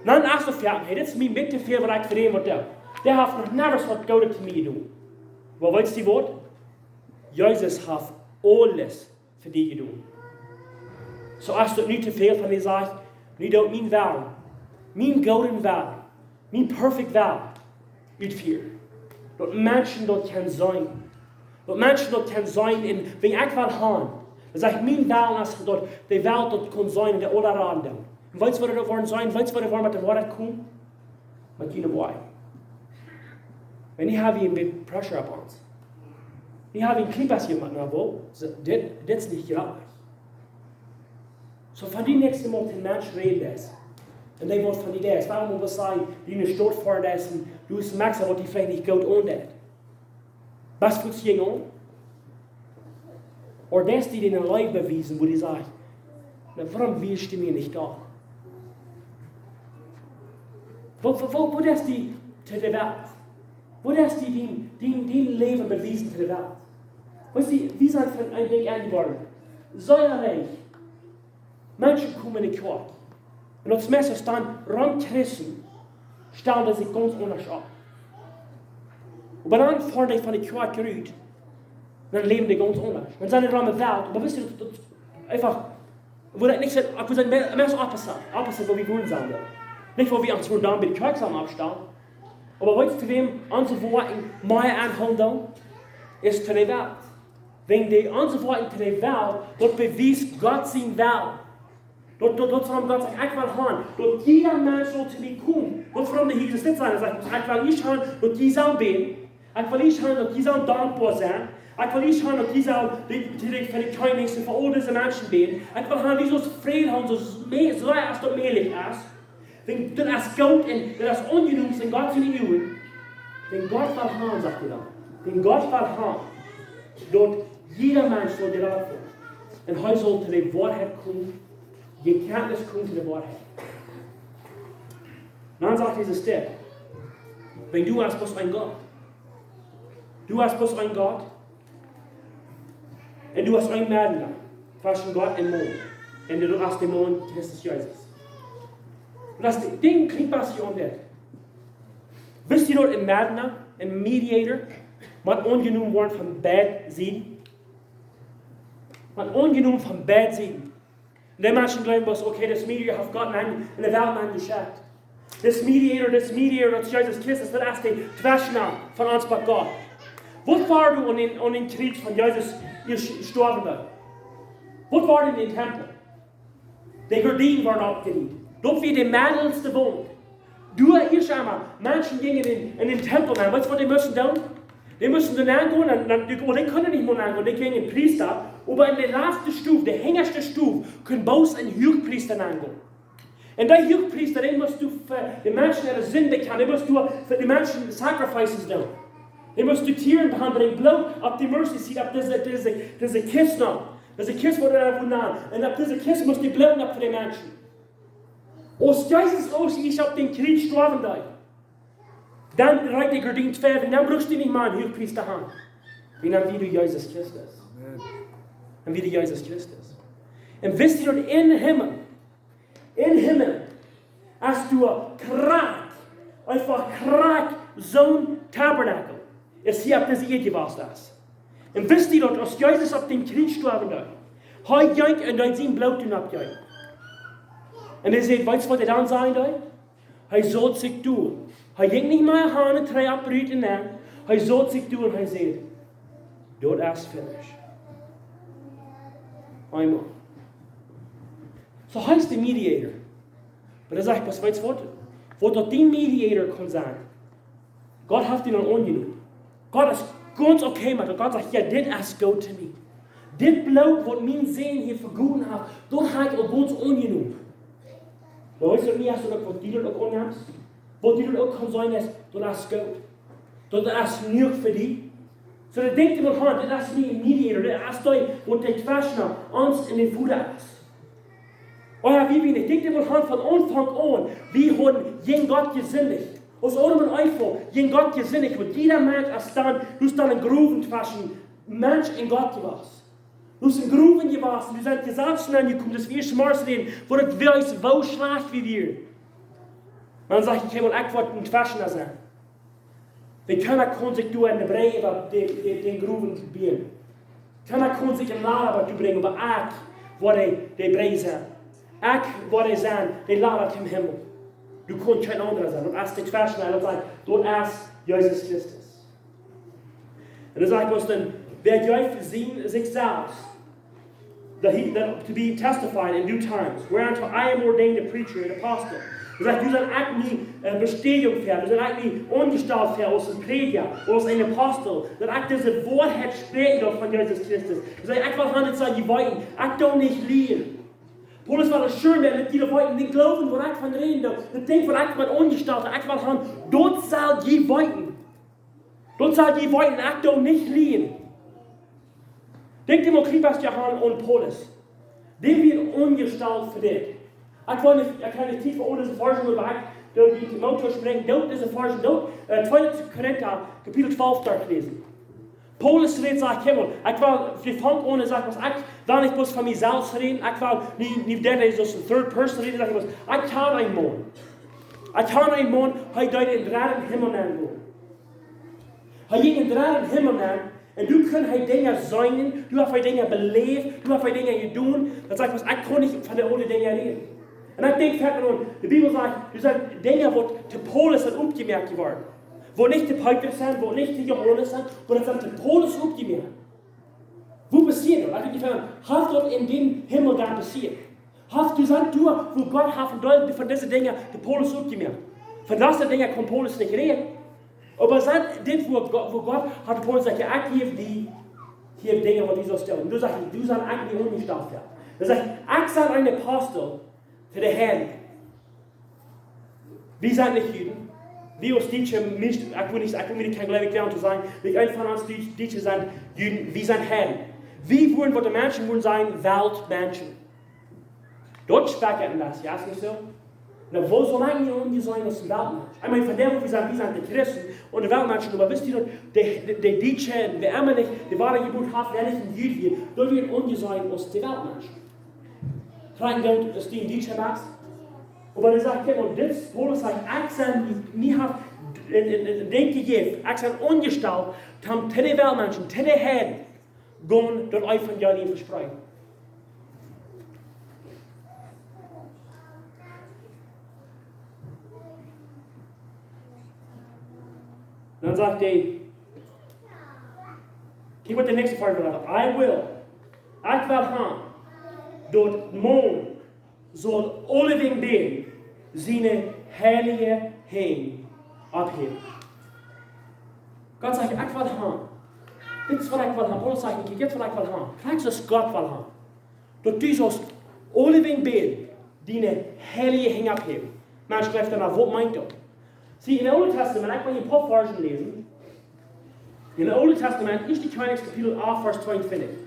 dan es daut fa am: "Hey, dit es mie met too väl, waut ekj fa dän woa doonen. Dee haft noch niemols waut Goodet to mie jedonen." Oba weetst du waut? Jesus haft aules fa die jedonen. Soo aus daut nu too väl von die sajcht: "Nu doo ekj mienen Wellen, mienen gooden Wellen, mienen perfekten Wellen utfieren." Daut Menschen daut kjennen seenen. Daut Menschen daut kjennen seenen. Un wan ekj well han, dan saj ekj: "Mien Wellen es daut de Welt daut kaun seenen un de aula raden doonen." Un weetst du waut dee woaren seenen? Weetst du waut dee woaren met de Woarheit komen? Met june Woarheit. Wan dee haben een bät pressure opp ons, dee haben een kjlien bät met, na woll, dit, dit es nich jrod. Soo, wan du näakjstet Mol een Mensch räden deist, un dee woat von die deist, wuarom woascht du sajen, du en de Staut foaren deist un du moakst waut, dee veleicht nich goot aundeit, best du jung aun? Ooda deist du dän eene Leew bewiesen, wua dee sajcht: "Na, wuarom wieescht du mie nich doa?" Woo, woo, woo, woo deist du to de Welt? Woo deist du dien, dien, dien Läwen bewiesen to de Welt? Weetst du, wie sent von een Dinkj aunjeworden? Sea rikj. Menschen komen en de Kjoakj. Un daut es meist dan rom Christen, stalen dee sikj gaunz aundasch opp. Oba dan foaren dee von de Kjoakj rut, dan läwen dee gaunz aundasch. Dan sent dee rom de Welt, oba weetst du, daut, daut eefach, wua daut nich soo, ekj wudd sajen, mea, mea opposite, opposite, wua wie wellen sennen. Nich wua wie ons vondoag bie de Kjoakj sellen oppstalen, oba weetst du, wäm onse Woakjen mea aunhoolen doonen, es to de Welt. Wäajen dee onse Woakjen to de Welt, daut bewiest Gott sien Wellen. Daut, daut, daut es wuarom Gott sajcht: "Ekj well han daut jieda Mensch saul to mie komen." Daut es wuarom de Heilje Jeist dit sajcht. Hee sajcht: "Ekj well nich han daut jie sellen bäden. Ekj well nich han daut jie sellen dankboa sennen. Ekj well nich han daut jie sellen de, de, de, fa de Kjennich un fa aul dise Menschen bäden. Ekj well han, jie sellen Fräd han, soo aus, soo aus daut mäajlich es." Wan daut es goot un daut es aunjenomen en Gott siene Uagen, wan Gott well han, sajcht hee dan, wan Gott well han daut jieda Mensch saul jerat woaren un hee saul to de Woarheit komen, de Erkjantnis komen to de Woarheit, dan sajcht Jesus dit: "Wan du hast bloos een Gott, du hast bloos een Gott, un du hast een Medela tweschen Gott un Maun, un daut es de Maun Christus Jesus." Un daut es daut Dinkj, kjlinkj bät aundasch. Weetst du, daut een Medela, een Mediator, mott aunjenomen woaren von beid Sieden? Mott aunjenomen von beid Sieden. Un de Menschen jleewen bloos, okay, dis Mediator haft Gott en, en de Welt enjeschekjt. Dis Mediator, dis Mediator, daut es Jesus Christus, daut es de Tweschenhaunt von ons met Gott. Waut wia doa aun dän, aun dän Kjriez, wan Jesus hia st-, stoawen deed? Waut wia en dän Tempel? De Gardien wieren oppjeriet. Daut wia de medelste Waunt. Doa es emma, Menschen jinjen en, en dän Tempel nenn. Weetst du, waut dee musten doonen? Dee musten doa nenn gonen, un, un, dee, oh, dee kunnen nich mea nenn gonen, dee jinjen Priesta. Oba en de latste Stow, de hinjaschte Stow, kunn bloos een Huagpriesta nenn gonen. Un dee Huagpriesta, dee must doa fa de Menschen äare Sind bekjanen, dee must doa fa de Menschen sacrifices doonen. Dee must doa Tieren han brinjen, Bloot opp de mercy seat, opp dise, dise, dise Kjist nenn. Dise Kjist, wua doa wia nenn. Un opp dise Kjist must dee Bloot opp fa de Menschen. Aus Jesus, aus hee opp dän Kjriez stoawen deed, dan reet de Gardien twei, dan bruckst du nich mea een Huagpriesta han. Wan dan wia doa Jesus Christus. Amen. Dan wia doa Jesus Christus. Un weetst du, daut en Himmel, en Himmel, es doa krakjt, eefach krakjt soon Tabernakel, aus hia opp dise Ieed jewast es. Un weetst du, daut aus Jesus opp dän Kjriez stoawen deed, hee jinkj un deed sien Bloot doa oppjeeten. Un hee säd, weetst du, waut hee dan sajen deed? Hee saut sikj doa. Hee jinkj nich mea han un trigj opp rut nenn. Hee saut sikj doa un hee säd: "Daut es finished." Eemol. So hee es de mediator. Oba dan sajcht: "Waut, weetst waut? Waut daut dee mediator kaun sennen, Gott haft dän aul aunjenomen. Gott es gaunz okay met daut. Gott sajcht: 'Jo, dit es goot to mie. Dit Bloot, waut mien Sän hia vegoten haft, daut hab ekj aul gaunz aunjenomen.'" Oba weetst du, mie es daut uk, waut du daut uk aunnemst, waut du daut uk kaust seenen, es, daut es goot. Daut es jenuach fa die. So, dan denkj die mol aun, dit es nich een mediator, dit es dee, waut de Tweschna tweschen ons un dän Voda es. Oh jo, woo wie nich, denkj die mol aun, von Aunfank aun, wie hauden jäajen Gott jesindicht. Aus Adam un Eva jäajen Gott jesindicht, waut jieda Mensch es dan, du hast dan een Growen tweschen Mensch un Gott jewast. Du hast een Growen jewast, du best jesaut nenjekomen, daut wie schmorsen, woo daut wia, woo schlajcht wie wieren. Dan sajcht hee: "Kjikj mol, ekj woa een Tweschna sennen." Wan kjeena kaun sikj doa enne Brigj, oba dän, dän, dän Growen bieejen. Kjeena kaun sikj eene Lada doa brinjen, oba ekj woa de, de Brigj sennen. Ekj woa dee sennen, de Lada tom Himmel. Du kaust kjeen aundra sennen. Daut es de Tweschna, daut sajcht, daut es Jesus Christus. Un dan sajcht Paulus dan: "Wäa jeft sien, sikj selfst, that he, that to be testified in due times, whereunto I am ordained a preacher and apostle." Dan sajcht hee: "Doa sie ekj nich, äh, Bestädigung fa, doa sie ekj nich aunjestalt fa aus een Prädja, aus een Apostel, daut ekj dise Woarheit spräakjen doo von Jesus Christus." Dan sajcht hee: "Ekj well han, daut saul jie weeten, ekj doo nich lieejen." Paulus well sure sennen, daut jie weeten, dän Glowen, wua ekj von räden doo, daut Dinkj, wua ekj met aunjestalt sie, ekj well han, daut saul jie weeten. Daut saul jie weeten, ekj doo nich lieejen. Denkj die mol, Christus, Johanes un Paulus, dee wieren aunjestalt fa dit. Ekj well nich, ekj kaun nich tiefa aun dise Varsch gonen, oba ekj doo die Timotäus sprinjen, doa dise Varsch, doa, äh, Tweede Korinta, Kapitel twalf, doa läsen. Paulus rät, sajcht: "Kjikj mol, ekj well, wie fangen aun un sajcht, waut ekj well nich bloos von mie selfst räden, ekj well nich, nich daut aus een third person räden, sajcht, waut ekj kjan een Maun. Ekj kjan een Maun, hee deed em dredden Himmel nenn gonen. Hee jinkj em dredden Himmel nenn, un doa kunn hee Dinja seenen, doa haft hee Dinja beläft, doa haft hee Dinja jedonen." Dan sajcht hee: "Ekj kaun nich von de aule Dinja räden." Un ekj denkj foaken aun, de Bibel sajcht, doa sent Dinja, waut to Paulus sent oppjemoakt worden. Waut nich to Petrus sent, waut nich to Johanes sent, oba daut sent to Paulus oppjemoakt. Woo passieet daut? Ekj denkj foaken, haft daut en dän Himmel dan passieet? Haft, doa sent doa, wua Gott haft een Deel von dise Dinja to Paulus oppjemoakt? Von dise Dinja kaun Paulus nich räden. Oba sent dit, wua Gott, wua Gott haft Paulus jesajcht: "Jo, ekj jäw die hia Dinja, waut du saust doonen." Un doa sajcht hee: "Doa sie ekj nich aunjestalt fa." Dan sajcht hee: "Ekj sie een Apostel fa de Heiden." Wie sent nich Juden. Wie aus Dietsche, meist, ekj well nich, ekj well mie nich kjennen jlikj to sennen. Nich een von ons Diet-, Dietsche sent Juden, wie sent Heiden. Wie woaren, waut de Menschen woaren sajen, Weltmenschen. Daut sprakjt een bät, jo, es nich soo? Na, woo saul ekj nu aunjeseenen aus een Weltmensch? Ekj meen, von däm, wie sent, wie sent de Christen un de Weltmenschen, oba weetst du daut, de, de, de Dietsche, de Emma nich, de woare Jeburt haft, wäa nich een Jud wia, daut wia aunjeseenen aus de Weltmenschen. Krakjt daut aus dee Dietsche wia. Oba hee sajcht: "Kjikj mol, dit, Paulus sajcht, ekj sie, mie haft een, een, een Dinkj jejäft, ekj sie aunjestalt, om to de Weltmenschen, to de Heiden, gonen daut Evangelium vespreeden." Dan sajcht hee, kjikj waut de näakjste Varsch sajcht: "I will." Ekj well han, daut Maun saul aulewäajen bäden, siene heilje Henj opphäwen. Gott sajcht: "Ekj well han." Dit es waut ekj well han. Paulus sajcht: "Kjikj, dit es waut ekj well han." Krakjt soo aus Gott well han. Daut du saust aulewäajen bäden, diene heilje Henj opphäwen. Mensch, jleich dan, waut meent daut? See, em Oolen Tastament, ekj well hia een poa Varsch läsen. Em Oolen Tastament, Ieeschte Kjennichs Kapitel acht, Varsch tweeuntwintich.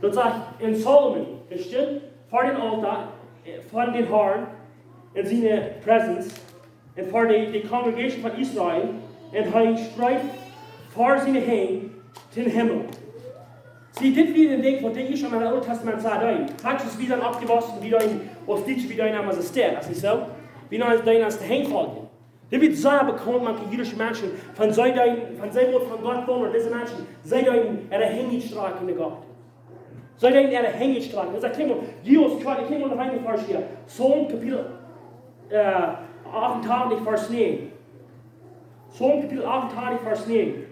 Daut sajcht: "Un Salomo, dee stunt ver dän Aultoa, äh, ver dän Harn, en siene Presence, un ver de, de Congregation von Israel, un hee streckjt ver siene Henj tom Himmel." See, dit wia een Dinkj, waut dee ieescht em Oolen Tastament säd, hee. Prakjtisch, wie sent oppjewossen, wie deeden, aus Dietsche, wie deeden emma soo stell, es nich soo? Wie deeden ons de Henj foljen. Dit wia sea bekaunt mank de jüdische Menschen, wan see deeden, wan see waut von Gott wullen, dise Menschen, see deeden äare Henj streckjen no Gott. See deeden äare Henj streckjen. Dan sajcht hee: "Kjikj mol, Jesus Christus, kjikj mol no een Varsch hia. Psalm Kapitel, äh, achtentwintich, Varsch näajen." Psalm Kapitel achtunddreißig, Vers neun.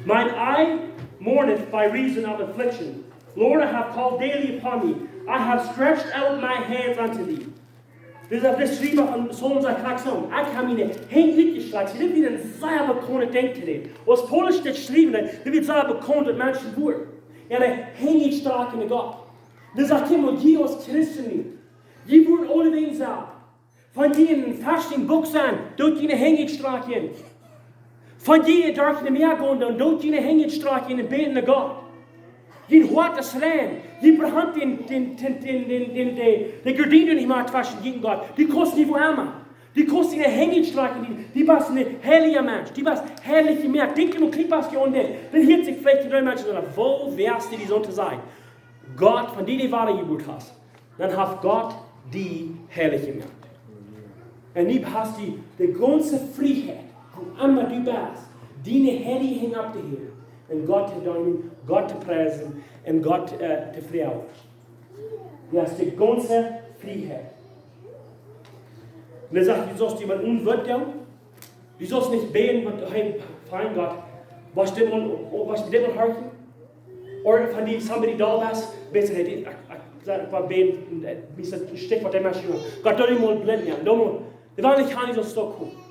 Mine eye mourneth by reason of affliction. Lord, I have called daily upon thee. I have stretched out my hands unto thee. Dit es de Schriewa von Psalm, säd krakjt soo: Ekj hab miene Henj utjestrakjt. Dit es wada een sea bekaunt Dinkj to dän. Aus Paulus dit schreef, dit wia sea bekaunt daut Menschen wudden äare Henj utstrakjen no Gott. Dan sajcht hee: Jie aus Christen nu, jie wudden aulewäajen sajen, wan jie em Fasten un Bäden sent, doot june Henj utstrakjen. Wan jie derch daut Mea gonen, dan doot june Henj utstrakjen un bäden no Gott. Jie Hoat es rein. Jie haben dän, dän, dän, dän, dän, dän, de, de Gardien nich mea tweschen die un Gott. Du kaust nich wua emma. Du kaust june Henj utstrakjen, du, du best een heilja Mensch. Du best heilich jemoakt. Denkj mol, krakjt waut jie aun dit. Dan hieet sikj veleicht de Menschen aun: Woo wieescht du die soo to sajen? Gott, wan du die wadajebuaren hast, dan haft Gott die heilich jemoakt. Un nu hast du de gaunze Frieheit, wua emma du best, diene Henj opptohäwen un Gott to deenen, Gott to priesen un Gott, äh, to verehren. Du hast de gaunze Frieheit. Un dan sajcht Jesus, dee met onwuat doonen, du saust nich bäden, waut, hey, fein Gott, waut dit mol, waut dit mol horchen? Ooda wan du somebody doll best, bätst, hey, ekj, ekj, ekj, ekj woa bäden, äh, wie es daut Stichwort, de Menschen, Gott, doot die mol blint, jo, doot mol, dee wellen nich haben, du saust doa komen.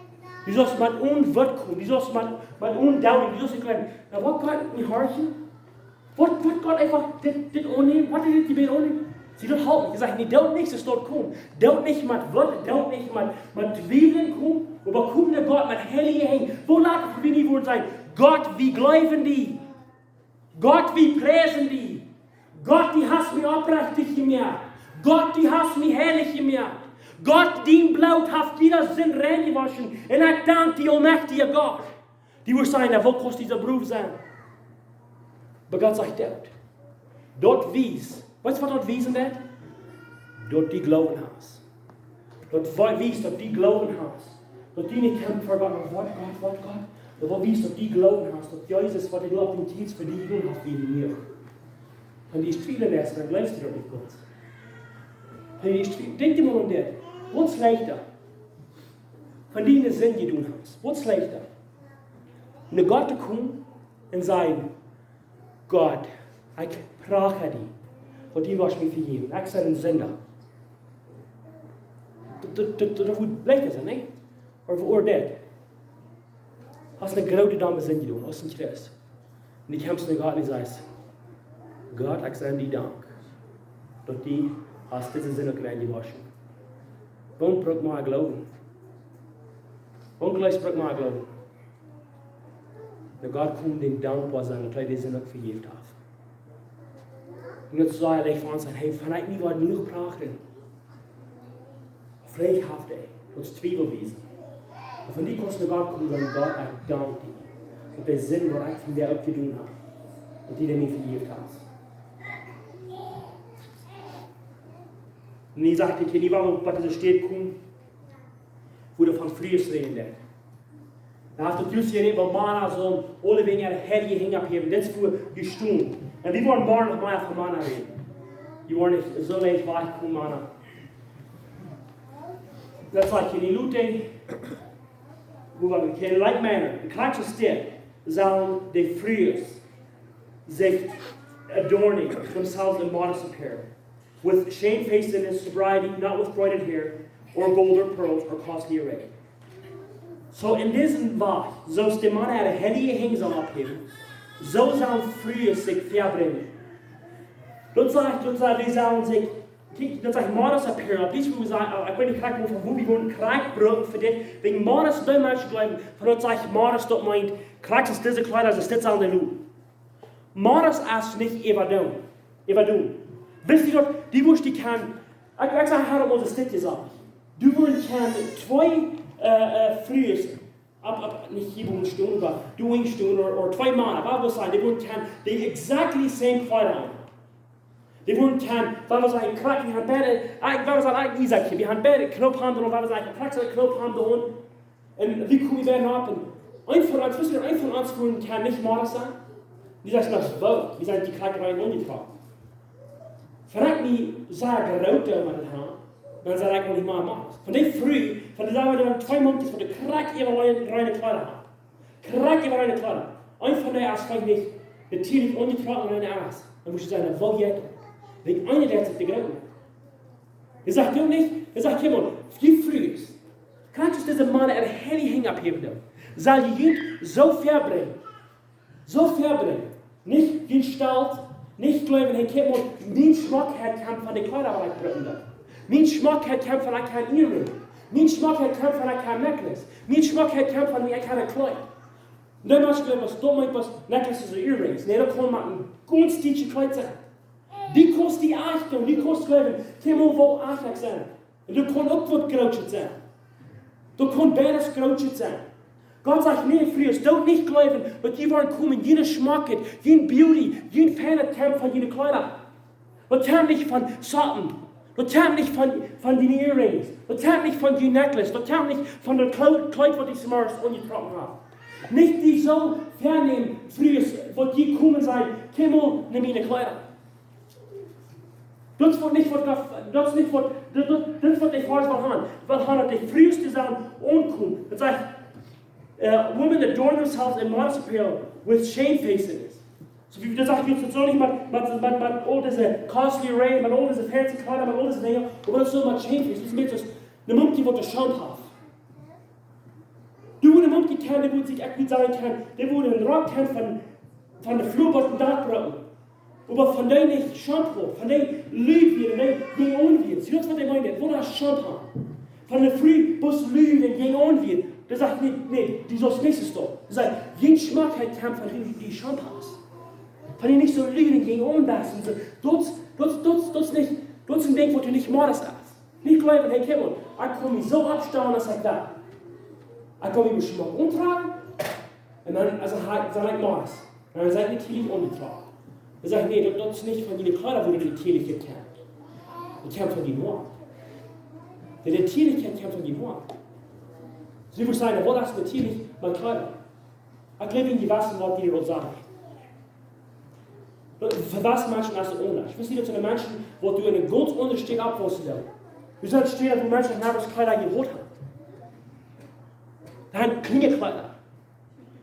Du saust met onwuat komen, du saust met, met onwuat doonen, du saust nich kjliewen. Na, woat Gott nich horchen? Woat, woat Gott eefach dit, dit aunnämen? Woat hee dit Jebäd aunnämen? See, daut halpt nich. Hee sajcht: Nä, doot nich, see, doot komen. Doot nich met waut, doot nich met, met Twiewel komen, oba kom no Gott met heilje Henj. Woo lot wie nu woaren sajen: Gott, wie jleewen die. Gott, wie priesen die. Gott, du hast mie opprechtich jemoakt. Gott, du hast mie heilich jemoakt. Gott, dien Bloot haft jiede Sind reinjewoschen. Un ekj dank die, aulmajchtja Gott. Du woascht sajen: Na, woo kaust du soo brow sennen? Oba Gott sajcht daut. Daut wiest, weetst, waut daut wiesen deit? Daut du Gloowen hast. Daut wa-, wiest, daut du Gloowen hast. Daut du nich kjemfst ver Gott, waut Gott, waut Gott. Daut wiest, daut du Gloowen hast, daut Jesus, waut hee doa opp dän Kjriez fa die jedonen haft, fa die. Wan du twiewlen deist, dan jleefst du daut nich Gott. Wan du twie-, denkj mol aun dit. Waut es leichta? Wan du eene Sind jedonen hast, waut es leichta? No Gott to komen un sajen: Gott, ekj pracha die, daut du woascht mie vejäwen. Ekj sie een Sinda. Daut, daut, daut, daut woat leichta sennen, nä? Oba woo es dit? Hast eene groote, domme Sind jedonen, aus een Christ. Un du kjemfst no Gott un sajchst: Gott, ekj saj die Dank, daut du hast dise Sind uk reinjewoschen. Waut brukt mie Gloowen? Waut brukt mie Gloowen? No Gott komen un dankboa sennen, daut hee dise Sind uk vejäft haft. Un daut es soo leicht fa ons, daut, hey, wan ekj nich waut jenuach pracha, veleicht haft hee, daut es Twiewel wiesen. Oba wan du kaust no Gott komen, dan: Gott, ekj dank die, daut dee Sind, waut ekj vondoag uk jedonen hab, daut du dee mie vejäft hast. Un hee sajcht: Ekj weet nich, woo wie opp dise Städ komen, wua hee von Frues räden deed. Hee haft daut jrod hia äwa Mana, soo aulewäajen äare Henj oppjehäwen. Dit es fa jestonen. Un wie woaren morjen noch mea von Mana räden. Wie woaren nich soo leicht wajchkomen, Mana. Daut sajcht hia en Lota, wua wie kjennen, like manner, en krakjt soo sellen de Frues sikj adorning themselves in modest apparel, with shamefacedness, sobriety, not with broided hair, or gold, or pearls, or costly array. Soo en disen Wajch, soo aus de Mana äare Henj oppjehäwen, soo sellen Frues sikj vebrinjen. Daut sajcht, daut sajcht, dee sellen sikj, kjikj, daut sajcht modest apparel. Dit es wua wie sajen, oh, ekj weet nich krakjt, wua, wua wie woaren krakjt brucken fa dit. Wäajen modest, dee Menschen jleewen, wan daut sajcht modest, daut meent, krakjt es dise Kjleeda, soo dit sellen dee loten. Modest es nich äwadoonen. Äwadoonen. Weetst du daut, du woascht die kjennen, ekj, ekj saj, hab mol daut dit jesajcht. Du woascht kjennen twee, äh, äh, Frues, opp, opp, nich hia bowen stonen, oba doa stonen, ooda, ooda twee Mana, waut woat sennen, dee woaren kjennen, dee exactly same Kjleeda aun. Dee woaren kjennen, waut woat sennen, krakjt, wie haben beid, äh, waut woat sennen, een Isaakje, wie haben beid Knoop aun, waut woat sennen, krakjt soo Knoop aun. Un wie komen doa nopp? Un eent von ons, weetst du, eent von ons woat kjennen nich modest sennen. Du sajchst: Na, woo, wie sent die krakjt aunjetrocken. Wan ekj mie saj, groote Mana haben, Dan saj ekj: "Nich mea, Maun." Von dee Fru, von dee sent doa twee Maun, von dee krakjt äwa reine Kjleeda han. Krakjt äwa reine Kjleeda. Eent von dee es veleicht nich natieelich aunjetrocken un eent es. Dan mott eena sajen, woo jeit daut? Wäajen eena deit sikj de Grooten. Hee sajcht: "Du nich?" Hee sajcht: "Kjikj mol, dee Frues, krakjt aus dise Mana äare Henj oppheewen doonen, saul jie junt soo väabrinjen, soo väabrinjen. Nich jun Stolt, nich jleewen, hey, kjikj mol, mien Schmockheit kjemt von de Kjleeda, waut ekj brucken doo. Mien Schmockheit kjemt von, ekj hab een Earring. Mien Schmockheit kjemt von, ekj hab een Necklace. Mien Schmockheit kjemt von, ekj hab een Kjleet." Un dan mott eena jleewen, waut doa meent, waut Necklaces un Earrings. Nä, daut kaun mau een gaunz dietsche Kjleet sennen. Dee kaust die achten, dee kaust jleewen, kjikj mol, woo ekj sie. Un daut kaun uk waut Grootet sennen. Daut kaun beides Grootet sennen. Gott sajcht: "Nä, Frues, doot nich jleewen, daut jie woaren komen, june Schmockheit, jun Beauty, jun Feinet kjemt von june Kjleeda. Daut kjemt nich von Socken. Daut kjemt nich von, von june Earrings. Daut kjemt nich von jun Necklace. Daut kjemt nich von daut Kjleet, Kjleet, waut jie zemorjes aunjetrocken haben. Nich dee soo väanämen, Frues, waut jie komen sajen, kjikj mol no miene Kjleeda." Daut es nich waut, daut, daut es nich waut, daut, daut, daut es waut de Varsch well han. Well han, daut de Frues, dee sellen aunkomen. Daut sajcht, uh, "Women adorn themselves in modest apparel with shamefacedness." Soo, wie daut sajcht, daut saul nich met, met, met, met aul dise costly array, met aul dise fancy Kjleeda, met aul dise Dinja, oba daut saul met shamefacedness, daut es met daut, de Maun, dee waut de Schaumt haft. Dee wudden Maun kjennen, dee wudden sikj uk nich sajen kjennen, dee wudden een Rock kjennen von, von de Flua bat de Dak brucken. Oba von dee nich Schaumt hauden, von dee lud wieren, dee, dee aunwieren. See, daut es waut ekj meen, waut es Schaumt han? Von de Fru, waut lud un dee aunwieren. Dee sajcht: "Nä, nä, dee saust nich soo stonen." Dee sajcht: "June Schmockheit kjemt von dee, dee Schaumt han. Von dee nich soo lud un dee aunwieren." Soo, daut, daut, daut, daut es nich, daut es een Dinkj, waut du nich moakst es. Nich jleewen, hey, kjikj mol, ekj kaun mie soo oppstalen, aus ekj well. Ekj kaun mie schmock auntrocken. Un dan, aus ekj, dan ekj mau es. Un dan sie ekj natieelich aunjetrocken. Dan saj ekj: "Nä, daut, daut es nich von june Kjleeda, wua de Natieelichkjeit kjemt. Daut kjemt von dien Hoat. De Natieelichkjeit kjemt von dien Hoat." Soo, wie sajen, waut es natieelich? Mien Kjleet. Ekj jleew, jie weeten, waut ekj hia well sajen. Fa waut Menschen es daut aundasch. Ekj wist nich, daut soone Menschen, waut doa en een gaunz aundret Stekj oppwaussen doonen. Wie sent Städen, wua Menschen haben Kjleeda jehaut haben. Dee haben kjliene Kjleeda.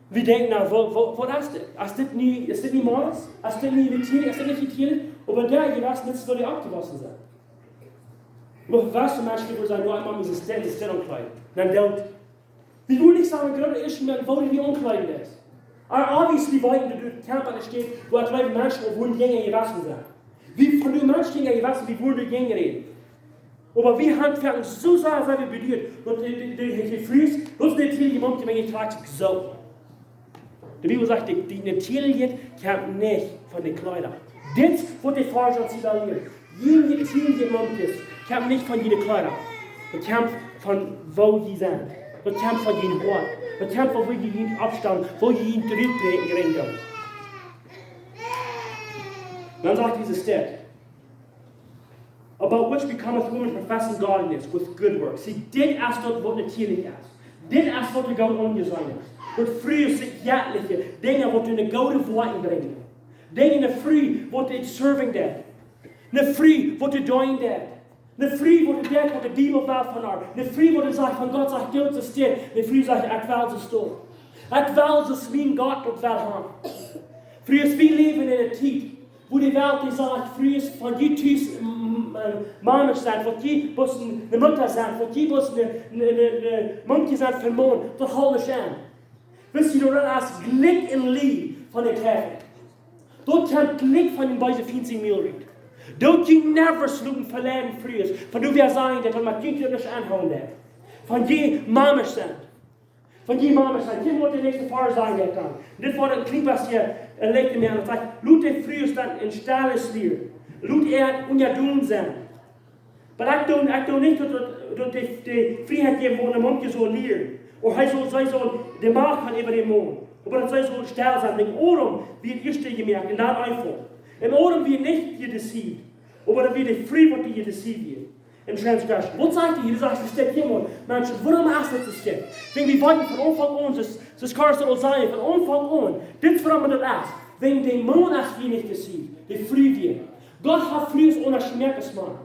Wie denkjen: "Na, waut, waut, waut es dit? Es dit nich, es dit nich modest? Es dit nich natieelich? Es dit nich natieelich?" Oba dee, jie weeten, dit es, woo dee oppjewossen sent. Oba fa waut Menschen, dee sajen: "Nä, ekj mott mie soo stell, soo stell aunjekjleet." Dan doonen Wie wellen nich sajen, groot es, mau woo dee aunjekjleet es. Oba obviously, wie weeten, daut de Tempel steit, wua kjliene Menschen opp wudden Dinja jewossen sent. Wie von de Menschen Dinja jewossen, wie wudden Dinja räden. Oba wie haben veleicht soo sea, sea wie beduat, daut de, de, de, de Frues, daut es de Tiet, dee Maun, dee kjrakjt soo. De Bibel sajcht, dee, dee Natieelichkjeit kjemt nich von de Kjleeda. Dit woat de Varsch ons hia lieren. Jie Natieelichkjeit kjemt nich von june Kjleeda. Daut kjemt von woo jie sent. Daut kjemt von jun Hoat. Daut kjemt von woo jie oppstonen, woo jie rutbrinjen, brinjen. Dan sajcht dise Städ: "About which becometh woman professing godliness with good works." See, dit es daut, waut natieelich es. Dit es, waut de Gott aunjeseenen es. Daut Frues sikj jettliche Dinja, waut de goode Woakjen brinjen. Dinja, ne Fru, waut de serving deit. Ne Fru, waut de deenen deit. Ne Fru, waut de deit, waut de Bibel well von äa. Ne Fru, waut de sajcht, von Gott sajcht, doot soo stell. Ne Fru sajcht: "Ekj well soo stell. Ekj well soo aus mien Gott daut well haben." Frues, wie läwen en eene Tiet, wua de Welt dee sajcht: "Frues, von jie tus, m-, m-, Mames sent, von jie bloos ne Mutta sent, von jie bloos ne, ne, ne, ne Mumkje sent fa Maun, daut haulf nich aun." Weetst du, daut es jlikj een Lied von de Teufel. Daut kjemt jlikj von dän beesen Fient sien Mul rut. Don't you never loten veleiden, Frues, von du wea sajen, daut maun jie nich aunhoolen deit. Von jie Mames sent. Von jie Mames sent. Kjikj, waut de näakjste Varsch sajcht dan. Dit woat een kjlien bät, äh, licht mea. Daut sajcht: "Lot de Frues dan en Stalles lieren. Lot äa unjadon sennen." Oba ekj doo, ekj doo nich daut, daut, daut de, de Frieheit jäwen, wua een Maun saul lieren. Ooda hee saul, see saul de Macht haben äwa dän Maun. Oba daut see saul stell sennen. Wäajen Adam wia daut ieeschte jemoakt un dan Eva. Un Adam wia nich jedeceived. Oba daut wia de Fru, waut dee jedeceived wia. En transgression. Waut sajcht hee? Hee sajcht, daut steit hia mau. Menschen, wuarom es daut soo? Wäajen wie weeten von Aunfank aun, soo aus, soo aus Carsten aul säd, von Aunfank aun, dit es wuarom daut es. Wäajen de Maun es hia nich deceived, de Fru wia. Gott haft Frues aundasch jemoakt aus Mana.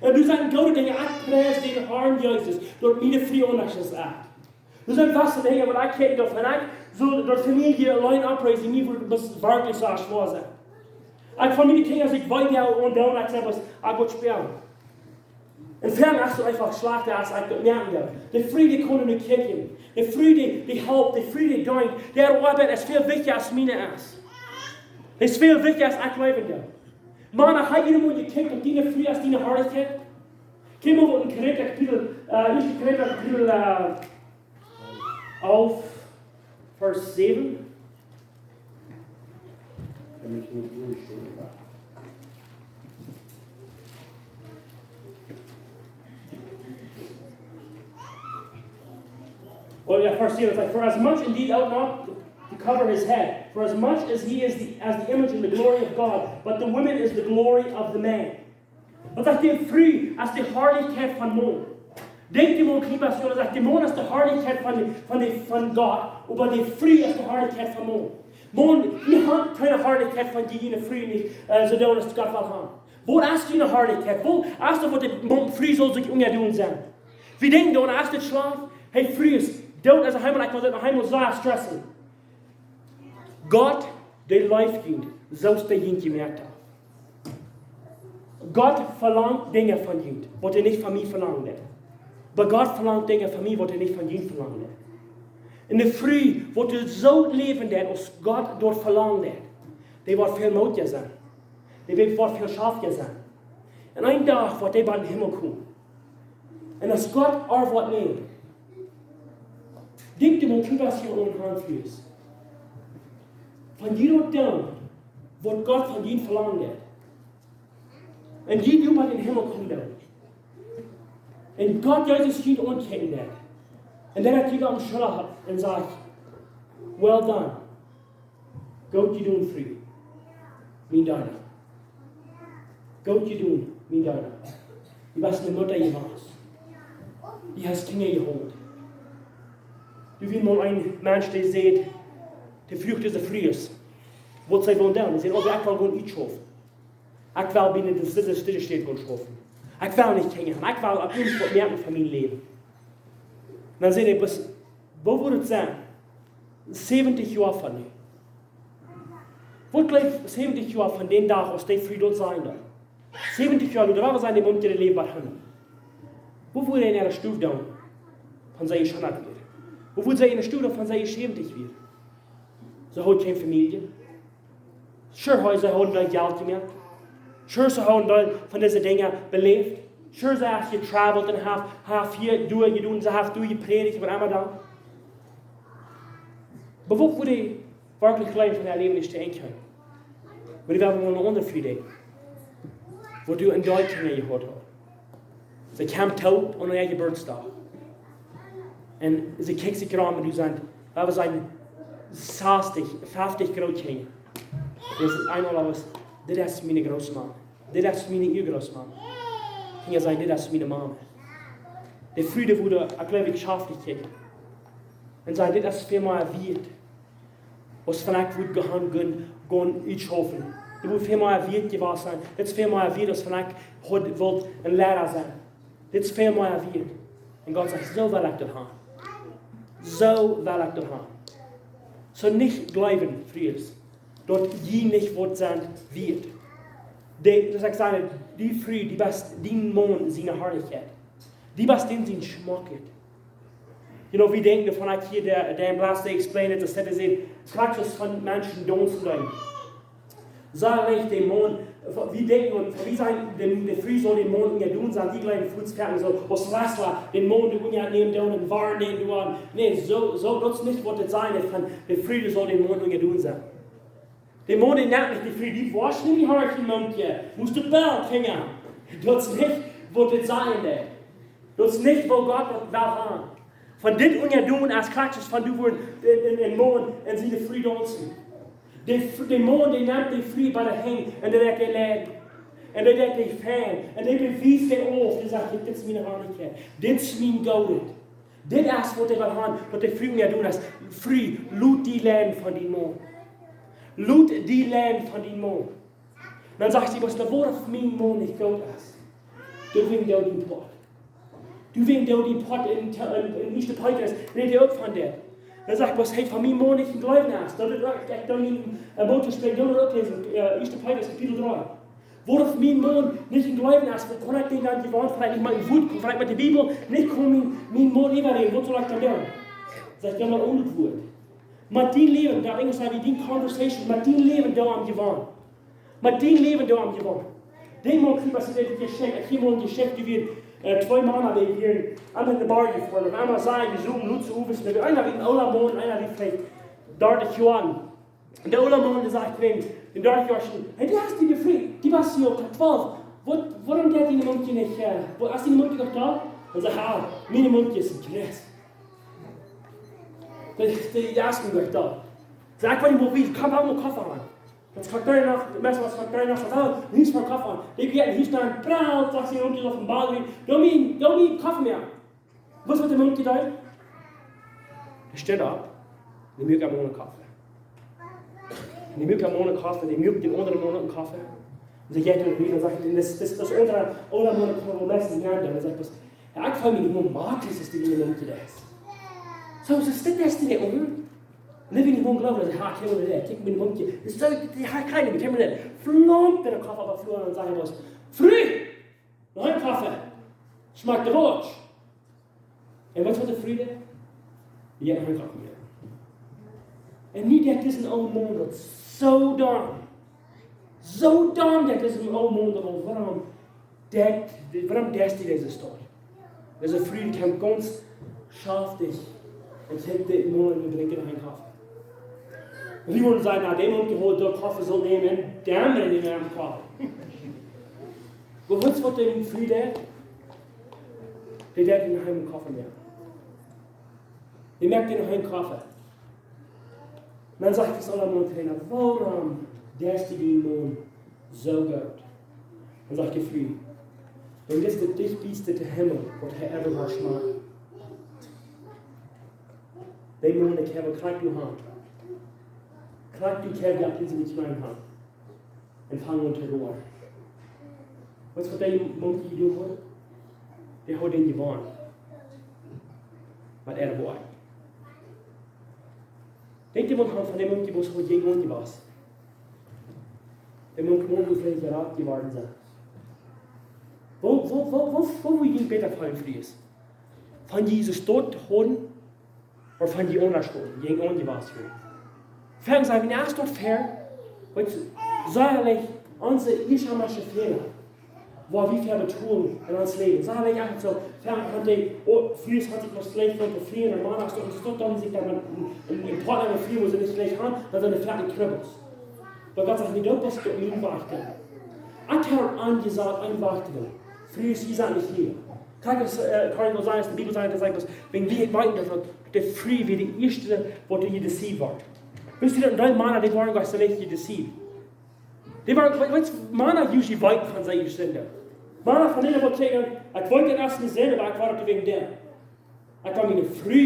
Un doa sent goode Dinja, ekj pries dän Harn Jesus, daut miene Fru aundasch es aus ekj. Doa sent waut Dinja, waut ekj kjikj, daut wan ekj soo daut Famielje auleen oppreisen, mie wudd daut werkjlich soo schwoa sennen. Ekj von miene Kjinja, aus ekj weet, jo, un dan, ekj saj, waut, ekj woa spälen. Un veleicht es daut eefach schlajchta aus ekj daut moaken well. De Fru, dee kaun nich kjikjen. De Fru, dee, dee halpt. De Fru, dee deent. Äare Oabeit es väl wichtja aus miene es. Dee es väl wichtja aus ekj läwen doo. Mana, hab jie mol jekjikjt opp diene Fru aus diene Harlichkjeit? Kjikj mol en Korinta Kapitel, äh, ieeschte Korinta Kapitel, äh, alf, Varsch säwen. Well, yeah, Varsch säwen, it's like, "For as much indeed ought not to cover his head, for as much as he is the, as the image and the glory of God, but the woman is the glory of the man." Waut sajcht de Fru es de Harlichkjeit von Maun? Denkj mol, kjliene Passion, sajcht, de Maun es de Harlichkjeit von, von, de, von Gott, oba de Fru es de Harlichkjeit von Maun. Maun, dee haft kjeene Harlichkjeit von dee, de Fru nich, äh, soo doonen aus Gott well haben. Woo es diene Harlichkjeit? Woo es daut, waut de Maun, Fru saul sikj unjadon sennen? Wie denkjen dan, aus dit schlajcht, hey, Fru, es doot, aus hee mol, ekj well daut noch eemol soo stressen. Gott, dee leeft junt, soo aus hee junt jemoakt haft. Gott velangt Dinja von junt, waut hee nich von mie velangen deit. Oba Gott velangt Dinja von mie, waut hee nich von junt velangen deit. Un de Fru, waut doa soo läwen deit, aus Gott daut velangen deit, dee woat väl mootja sennen. Dee woat väl schaftja sennen. Un een Dach woat dee bie dän Himmel komen. Un aus Gott äa woat nämen, denkj mol, waut hia aun Harn Frues. Wan jie daut doonen, waut Gott von junt velangen deit. Un jie nu bie dän Himmel komen doonen. Un Gott Jesus junt aunkjikjen deit. Un dan daut hee junt opp de Schulla haft un sajcht: "Well done." Goot jedonen, Fru. Mien Deena. Goot jedonen, mien Deena. Du best eene Mutta jewast. Du hast Kjinja jehaut. Doa wia mol een Mensch, dee säd, dee fruach dise Frues, waut see wullen doonen. Dee säd: "Oh, ekj well gonen utschaufen. Ekj well bie de, dise, dise Städ gonen schaufen. Ekj well nich Kjinja haben. Ekj well opp eemol waut moaken von mien Läwen." Dan säd hee: "Bes, woo woat et sennen? Säwentich Joa von nu. Waut jleefst, säwentich Joa von dän Dach, aus dee Fru daut säd dan? Säwentich Joa, doa woat sennen, dee Maun äa Läwen woat haben. Woo woat hee en äare Stow doonen, wan see jeschondat woat? Woo woat see en äare Stow doonen, wan see jeschämt woat? See haud kjeene Famielje. Sure, see haud een Jelt jemoakt. Sure, see haud een Deel von dise Dinja beläft. Sure, see haft jetravelt un haft, haft hia doa jedonen, see haft doa jeprädicht, waut emma dan. Oba woo woat hee werkjlich jleewen, wan äa Läwen nich to Enj kjemt? Oba wie haben noch eene aundre Fru, waut doa een Deel Kjinja jehaut haud. See kjemt toop aun äa Jeburtsdach. Un see kjikjt sikj rom un doa sent, lot wie sajen, sastich, feftich Grootkjinja. Doa es eena, daut es, dit es miene Grootmame. Dit es miene Urgrootmame. Kjinja sajen, dit es miene Mame." De Fru, dee wudd, ekj jleew, ekj schaftich kjikjen. Un säd: "Dit es väl mea wieet aus wan ekj wudd gonen, gonen, gonen utschaufen. Dit wudd väl mea wieet jewast sennen. Dit es väl mea wieet aus wan ekj haud wult een Liera sennen. Dit es väl mea wieet." Un Gott sajcht: "Soo well ekj daut haben. Soo well ekj daut haben." Soo nich jleewen, Frues, daut jie nich waut sent wieet. Dee, daut ekj saj, dee Fru, dee best dän Maun siene Harlichkjeit. Dee best dän sien Schmockheit. You know, wie denkjen von, ekj hia, dee, dee bloos explain it, daut es, krakjt soo aus Menschen daunzen doonen. Soo leicht dän Maun, wie denkjen, wie sajen, de, de Fru saul dän Maun unjadon sennen, wie jleewen, Fußball soo, aus Wrestler, dän Maun dee unjanämen doonen un woaren dän doonen. Nä, soo, soo, daut es nich waut et sajcht, von de Fru saul dän Maun unjadon sennen. De Maun, dee nemt nich de Fru, dee woat nich horchen, Mumkje. Motst du bellen, Kjinja. Daut es nich waut et sajcht. Daut es nich waut Gott daut well haben. Von dit unjadon es krakjt soo aus wan du wudst en, en, en Maun en siene Fru daunzen. De, de Maun, dee nemt de Fru bie de Henj un dee deit dee leiden. Un dee deit dee fein. Un dee bewiest dee auf. Dee sajcht: "Dit es miene Harlichkjeit. Dit es mien Goodet." Dit es waut hee well haben, waut de Fru unjadon es. Fru, lot die leiden von dien Maun. Lot die leiden von dien Maun. Dan sajcht see: "Waut es daut, waut mien Maun nich goot es?" Doa wia dee Poat. Doa wia dee Poat en, en, en ieeschte Petrus, rät hee uk von dit. Dan sajcht Paulus, hey, wan mien Maun nich em Gloowen es, daut ekj, ekj doo mien, äh, Motorspel, doo daut uk läsen, äh, ieeschte Petrus, Kapitel dree. Waut wan mien Maun nich em Gloowen es, woo kaun ekj dän dan jewanen, wan ekj nich met een Wuat, wan ekj met de Bibel nich kaun mien, mien Maun äwaräden, waut saul ekj dan doonen? Sajcht, doo mau een Wuat. Met dien Läwen, daut Enjlisch sajcht, dien conversation, met dien Läwen doo am jewanen. Met dien Läwen doo am jewanen. Denkj mol, ekj hab hia ne Jeschicht, ekj hab mol ne Jeschicht äwa, äh, twee Mana, dee wieren aun de Bar jefoaren. Un eemol sach ekj, dee soo een Lutz Uwes, dee eena wia een oola Maun, eena wia veleicht dartich Joa. Un de oola Maun, dee sajcht to am, dän dartich Joa, hey, du hast die befriet, du warst hia opp twalf. Waut, wuarom jeit dien Mundje nich, äh, wua es dien Mundje noch doa? Un sajcht, ah, mien Mundje es een Christ. Dee, dee, dee es nich doa. Sajcht, ekj weet nich, woo wiet, komm, hab mol Koffe aun. Daut es krakjt noch, meist waut krakjt noch, ah, nich mea Koffe aun. Dee jeit hia no buten, prault, sajcht see, un dee opp dän Bol, doo mie, doo mie Koffe moaken. Waut haft de Maun jedonen? Hee stunt opp. Dee muak am eenen Koffe. Dee muak am eenen Koffe, dee muak dän aundren Maun eenen Koffe. Un see jeit doa wieda un sajcht, daut es, daut es, daut es een aundra, oola Maun, dee kaun woll meist nich mea doonen. Un sajcht, waut, jo, ekj feeld mie nich mea maklich, aus dee Mundje es. Soo, soo steit hee doa unjen. Un dan wia dee Maun, jleew ekj, dee haud kjeen Idee, kjikj, mien Mundje. Daut es soo, dee haud kjeen Idee, kjeen Idee. Flompt de Koffe opp de Flua un sajcht, waut, Fru! Noch een Koffe. Schmakjt de Wort. Un waut fa eene Freid? Dee haft noch een Koffe mea. Un nu denkjt dise oola Maun daut soo domm. Soo domm denkjt dise oola Maun daut, wuarom denkjt, wuarom denkjt dee dise Story? Dise Freid kjemt gaunz schaftich un kjikjt dän Maun un brinjt am eenen Koffe. Wie wudden sajen, na, dee Maun haud dän Koffe soo nämen, dän en dän Koffe. Oba waut, waut dee Freid deed? Dee deed am eenen Koffe moaken. Dee moakt am eenen Koffe. Dan sajcht dee oola Maun to am, wuarom deist du dän Maun soo goot? Dan sajcht dee Freid, wiels daut es daut dichtste to Himmel, waut hee ever woat schmakjen. Dee Maun, dee kaun krakjt nu han. Krakjt nu kaun dee opp dise Kjneeen han. Un funk aun to roaren. Weetst waut dee Mundje jedonen haud? Dee haud am jewonnen. Met äa Wort. Denkj mol aun, von dee Mundje, woo hee jinkj aunjewast. Dee Mundje mott veleicht jerat jeworden sennen. Woo, woo, woo, woo, woo wudd jie bäta feelen, Frind? Von Jesus doot to hieren, ooda von dee aundasch doot, dee aunjewast wort. Froagen see, wan es daut fair? Weetst, soo leicht onse ieeschta Fäla, woo wie vebetonen en ons Läwen. Soo leicht eefach soo, froagen see, oh, Frues haft sikj waut schlajcht von befrieen, un Mana es daut, un daut dan sikj dan een, een, een Partner befrieen, wua see nich schlajcht han, dan sent doa foaken Trubbels. Oba Gott sajcht, nä, daut es daut mien Wajch. Ekj hab aunjesajcht, een Wajch. Frues, jie sent nich hia. Kjikj, aus, äh, kaun ekj mol sajen, aus de Bibel sajcht, daut sajcht, daut, wan wie weeten, daut de Fru wia de ieeschta, waut doa jedeceived wort. Weetst du, daut een Deel Mana, dee woaren goanich soo leicht jedeceived. Dee woaren, we-, weetst, Mana usually weeten von äare Sinden. Mana von dee, waut sajen, ekj weet, daut es eene Sind, oba ekj woa daut wäajen däm. Ekj kaun miene Fru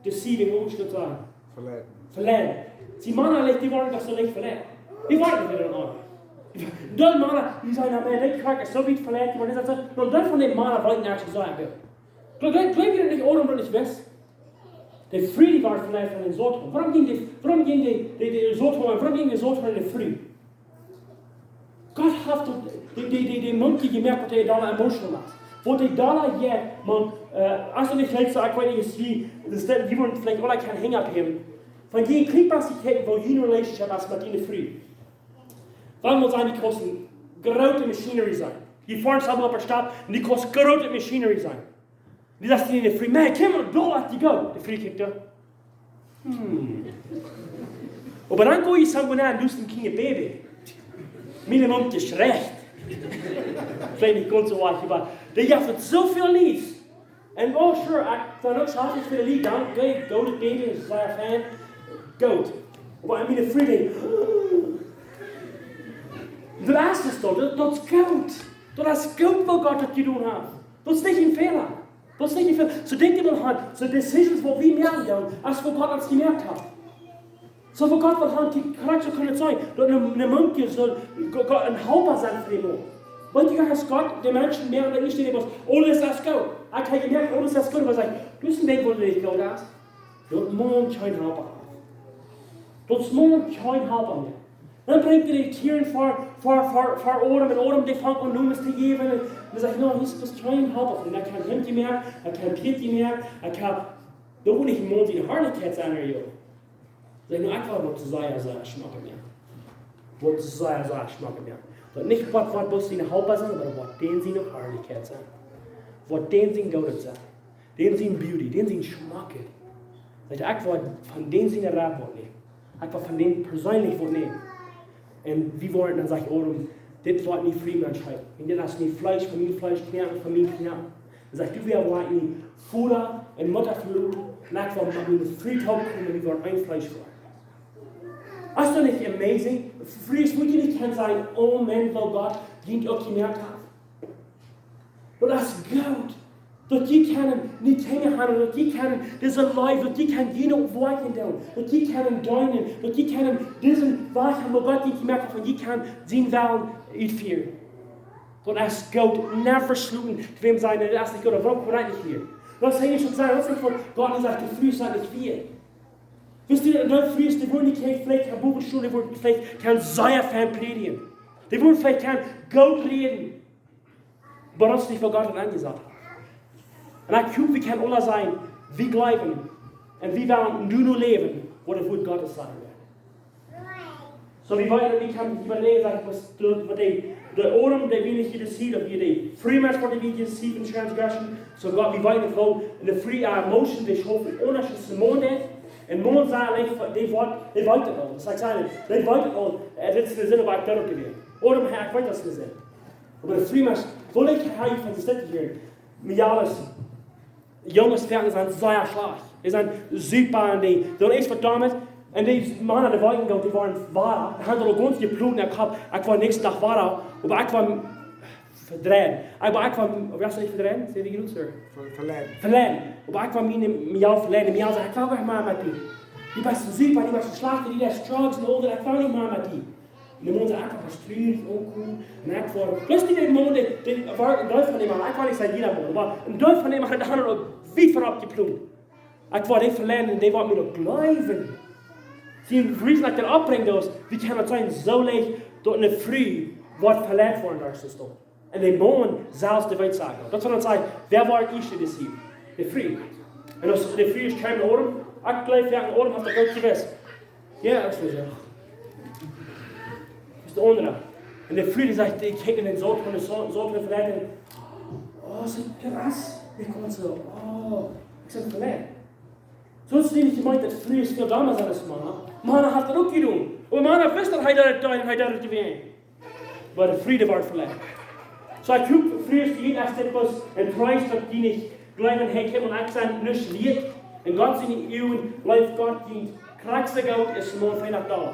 deceiving, woo mott ekj daut sajen? Veleiden. Veleiden. See, Mana, like, dee woaren doch soo leicht veleiden. Dee weeten nich, woo daut aunjeit. Dee Mana, dee sajen, na, Mana, dee krakjt es soo wiet veleicht, oba dee sajcht soo, no, dee von dee Mana weeten nich soo goot. Jleew, jleew, jleew jie nich, ooda daut nich weeten? De Fru, dee wia veleicht von dän Soton. Wuarom jinkj dee, wuarom jinkj dee, dee, dee Soton, wuarom jinkj dee Soton no de Fru? Gott haft daut, dee, dee, dee, dee Mundje jemoakt, daut dee doa emotional wia. Waut dee doa, jo, Mana, äh, aus du nich weetst, soo, ekj weet nich, aus jie, daut es, jie wudden veleicht aula kjennen Henj oppheewen. Wan jie krakjt kjikjen, woo june Relationship es met june Fru. Wuarom mott daut nich kosten? Groote machinery sennen. Jie foaren samen opp de Stopp un dee kost groote machinery sennen. Dee sajcht to de Fru, Mana, kjikj mol, doa es dee goot. De Fru kjikjt doa. Hmm. Oba dan go jie samen no Hus un kjrieen een Baby. Mien Mundje es rajcht. Veleicht nich gaunz soo wiet, oba dee haft soo väl Leew. Un, oh, sure, ekj, dan uk schaftich fa de Leew, dan, okay, goot, daut Baby es sea fein. Goot. Oba miene Fru, daut es daut, daut, daut es goot. Daut es goot, waut Gott daut jedonen haft. Daut es nich een Fäla. Daut es nich een Fäla. Soo denkj mol aun, soo decisions, waut wie moaken doonen, aus waut Gott ons jemoakt haft. Soo waut Gott well han, kjikj, krakjt soo kaun daut sennen, daut een, een Mundje saul Go-, Go-, een Halpa sennen fa dän Maun. Weet jie, aus Gott de Menschen moakt, dan es daut nich bloos, aules es goot. Ekj hab jemoakt, aules es goot. Oba sajcht, daut es een Dinkj, waut nich goot es. Daut Maun kjeen Halpa haft. Daut Maun kjeen Halpa mea. Dan brinjt hee de Tieren ver, ver, ver, ver Adam, un Adam, dee fangt aun Nomes to jäwen. Un dan sajcht hee: "No, hia es kjeen Halpa fa mie. Ekj hab Hemd jemoakt, ekj hab Kjleet jemoakt, ekj hab, daut woat nich een Maun siene Harlichkjeit sennen, jo." Saj: "No, ekj woa waut sea, sea schmocket moaken. Waut sea, sea schmocket moaken. Daut nich waut, waut bloos siene Halpa sent, oba waut dän siene Harlichkjeit sent. Waut dän sien Goodet sent. Dän sien Beauty, dän sien Schmocket." Saj: "Ekj woa von dän siene Rap waut nämen. Ekj woa von dän perseenlich waut nämen." Un wie woaren dan, sajcht Adam, dit woat mien Friemensch heeten. Un dit es mien Fleesch von mien Fleesch, Knoaken von mien Knoaken. Dan sajcht hee: "Du woascht mien Voda un Mutta veloten, un ekj woa met miene Fru toopkomen, un wie woaren een Fleesch woaren." Es daut nich amazing? Frie es, mott jie nich kjennen sajen: "Oh Maun, woo Gott dän uk jemoakt haft." Daut es goot. Daut jie kjennen nich Dinja haben, daut jie kjennen dise Leew, daut jie kjennen jene Woakjen doonen, daut jie kjennen deenen, daut jie kjennen disen Wajch haben, woo Gott junt jemoakt haft, un jie kjennen sienen Wellen utfieren. Daut es goot. Never schlucken, to wäm sajen: "Daut es nich goot, daut woat korrekt nich hia." Daut es nich soo sajen, daut es nich waut Gott sajcht, de Fru es daut nich wieet. Wisst jie, daut Fru es, dee woat nich veleicht kjennen Bibelstund, dee woat veleicht kjennen sea fein prädjen. Dee woat veleicht kjennen goot räden. Oba daut es nich waut Gott haft aunjesajcht. Un ekj hop, wie kjennen aula sajen, wie jleewen un wie wellen nu, nu läwen, waut daut Wuat Gottes sajen woat. Soo, wie weeten, wie kjennen äwaläajen, sajcht, waut de, waut de, de Adam, dee wie nich jedocht haben, daut wie de Friemensch, waut wie jedocht haben, transgression. Soo, Gott, wie weeten, woo de Fru äa Emotion, dee schauft aundasch aus de Maun deit. Un Maun sajcht, dee, dee woat, dee weet daut aul. Daut sajcht see, dee weet daut aul, äh, daut es een Sind, oba ekj doo daut nich. Adam, Herr, ekj weet, daut es een Sind. Oba de Fru mott, woo ekj hia von de Städ hia, mie aules, Junges, Froagen sent sea schlajcht. Dee sent super un dee doonen ieescht waut doamet. Un dee Mana, dee woaren goot, dee woaren wada. Dee haben aul gaunz jeplont em Kopp: "Ekj woa näakjsten Dach wada, oba ekj woa vedreien. Ekj, oba ekj woa," woo es daut nich vedreien? Saj wie jenuach, sir? Ver-, veleiden. Veleiden. "Oba ekj woa mie, mie aul veleiden." Mie aul sajcht: "Ekj woa nich mea met die. Du best een Süpa, du best een Schlajchta, du deist Drugs un aul daut, ekj woa nich mea met die." Un dan woaren see eefach frustrieet un onkool. Un ekj woa, bloos dee Maun, dee, dee woat een Deel von dee Mana, ekj woa nich sajen jieda Maun, oba een Deel von dee Mana, dee haben uk wiet verop jeplont. Ekj woa dee veleiden un dee woaren mie uk jleewen. See, de reason ekj daut oppbrinj, daut es, wie kjennen daut seenen, soo leicht daut eene Fru woat veleit woaren derch soo waut. Un de Maun selfst, dee weet daut. Daut es waut ekj saj, wäa woat ieescht jedocht? De Fru. Un aus de Fru es kjeen Adam, ekj jleew, wäa een Adam haft, daut weet jie best. Jo, ekj saj jo. Daut es de aundre. Un de Fru, dee sajcht, dee kjikjt en dän Sot, von dän Sot, Sot veleiden. Oh, soo krass. Ekj kom soo, oh, ekj sie veleit. Soo es nich jemeent, daut Frues väl domma sent aus Mana. Mana haben daut uk jedonen. Oba Mana wisten, daut hee daut deed, hee deed daut jeweenlich. Oba de Fru woat veleit. Soo, ekj hop, Frues, dee hia sent, daut es een Troost, daut jie nich jleewen, hey, kjikj mol, ekj sie nich wieet. En Gott siene Uagen leeft Gott junt krakjt soo goot aus Mana vondoag.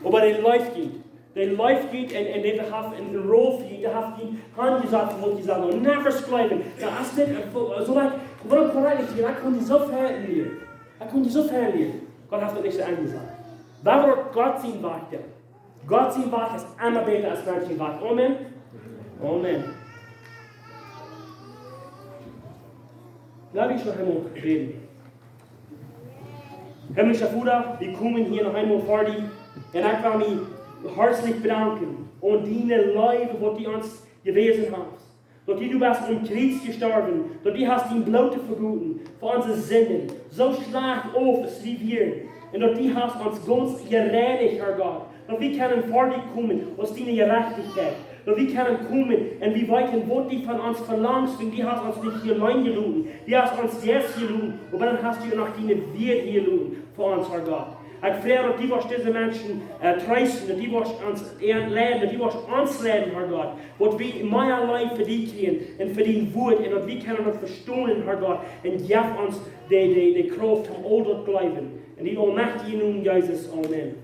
Oba hee leeft junt. Hee leeft junt un, un hee haft een Ruf, hee haft junt aunjesajcht, waut jie sellen. Un never jleewen. Jo, aus dit, äh, soo, soo leicht, waut ekj jlikj, ekj kaun dee soo väl lieren. Ekj kaun dee soo väl lieren. Gott haft daut nich soo aunjesajcht. Wuarom? Gott sien Wajch, jo. Gott sien Wajch es emma bäta aus Menschen sien Wajch. Amen. Amen. Lot ons noch eemol bäden. Himmlischa Voda, wie komen hia noch eemol ver die. Un ekj well mie hartlich bedanken aun diene Leew, waut du ons jewäsen hast. Daut du, du best aum Kjriez jestorwen, daut du hast dien Bloot vegoten fa onse Sinden, soo schlajcht auf aus wie wieren. Un daut du hast ons gaunz jereinicht, Herr Gott. Daut wie kjennen ver die komen aus diene Jerajchtichkjeit. Daut wie kjennen komen un wie weeten, waut du von ons velangst, wiels du hast ons nich auleen jeloten. Du hast ons Jeist jeloten, oba dan hast du noch diene Wieed jeloten fa ons, Herr Gott. Ekj froag, daut du woascht dise Menschen, äh, treesten, daut du woascht ons leiden, daut du woascht ons leiden, Herr Gott. Daut wie mea Leew fa die kjrieen un fa dien Wuat un daut wie kjennen daut vestonen, Herr Gott. Un jeff ons de, de, de Krauft om aul daut to jleewen. En dien aulmajchtjen Nomen, Jesus. Amen.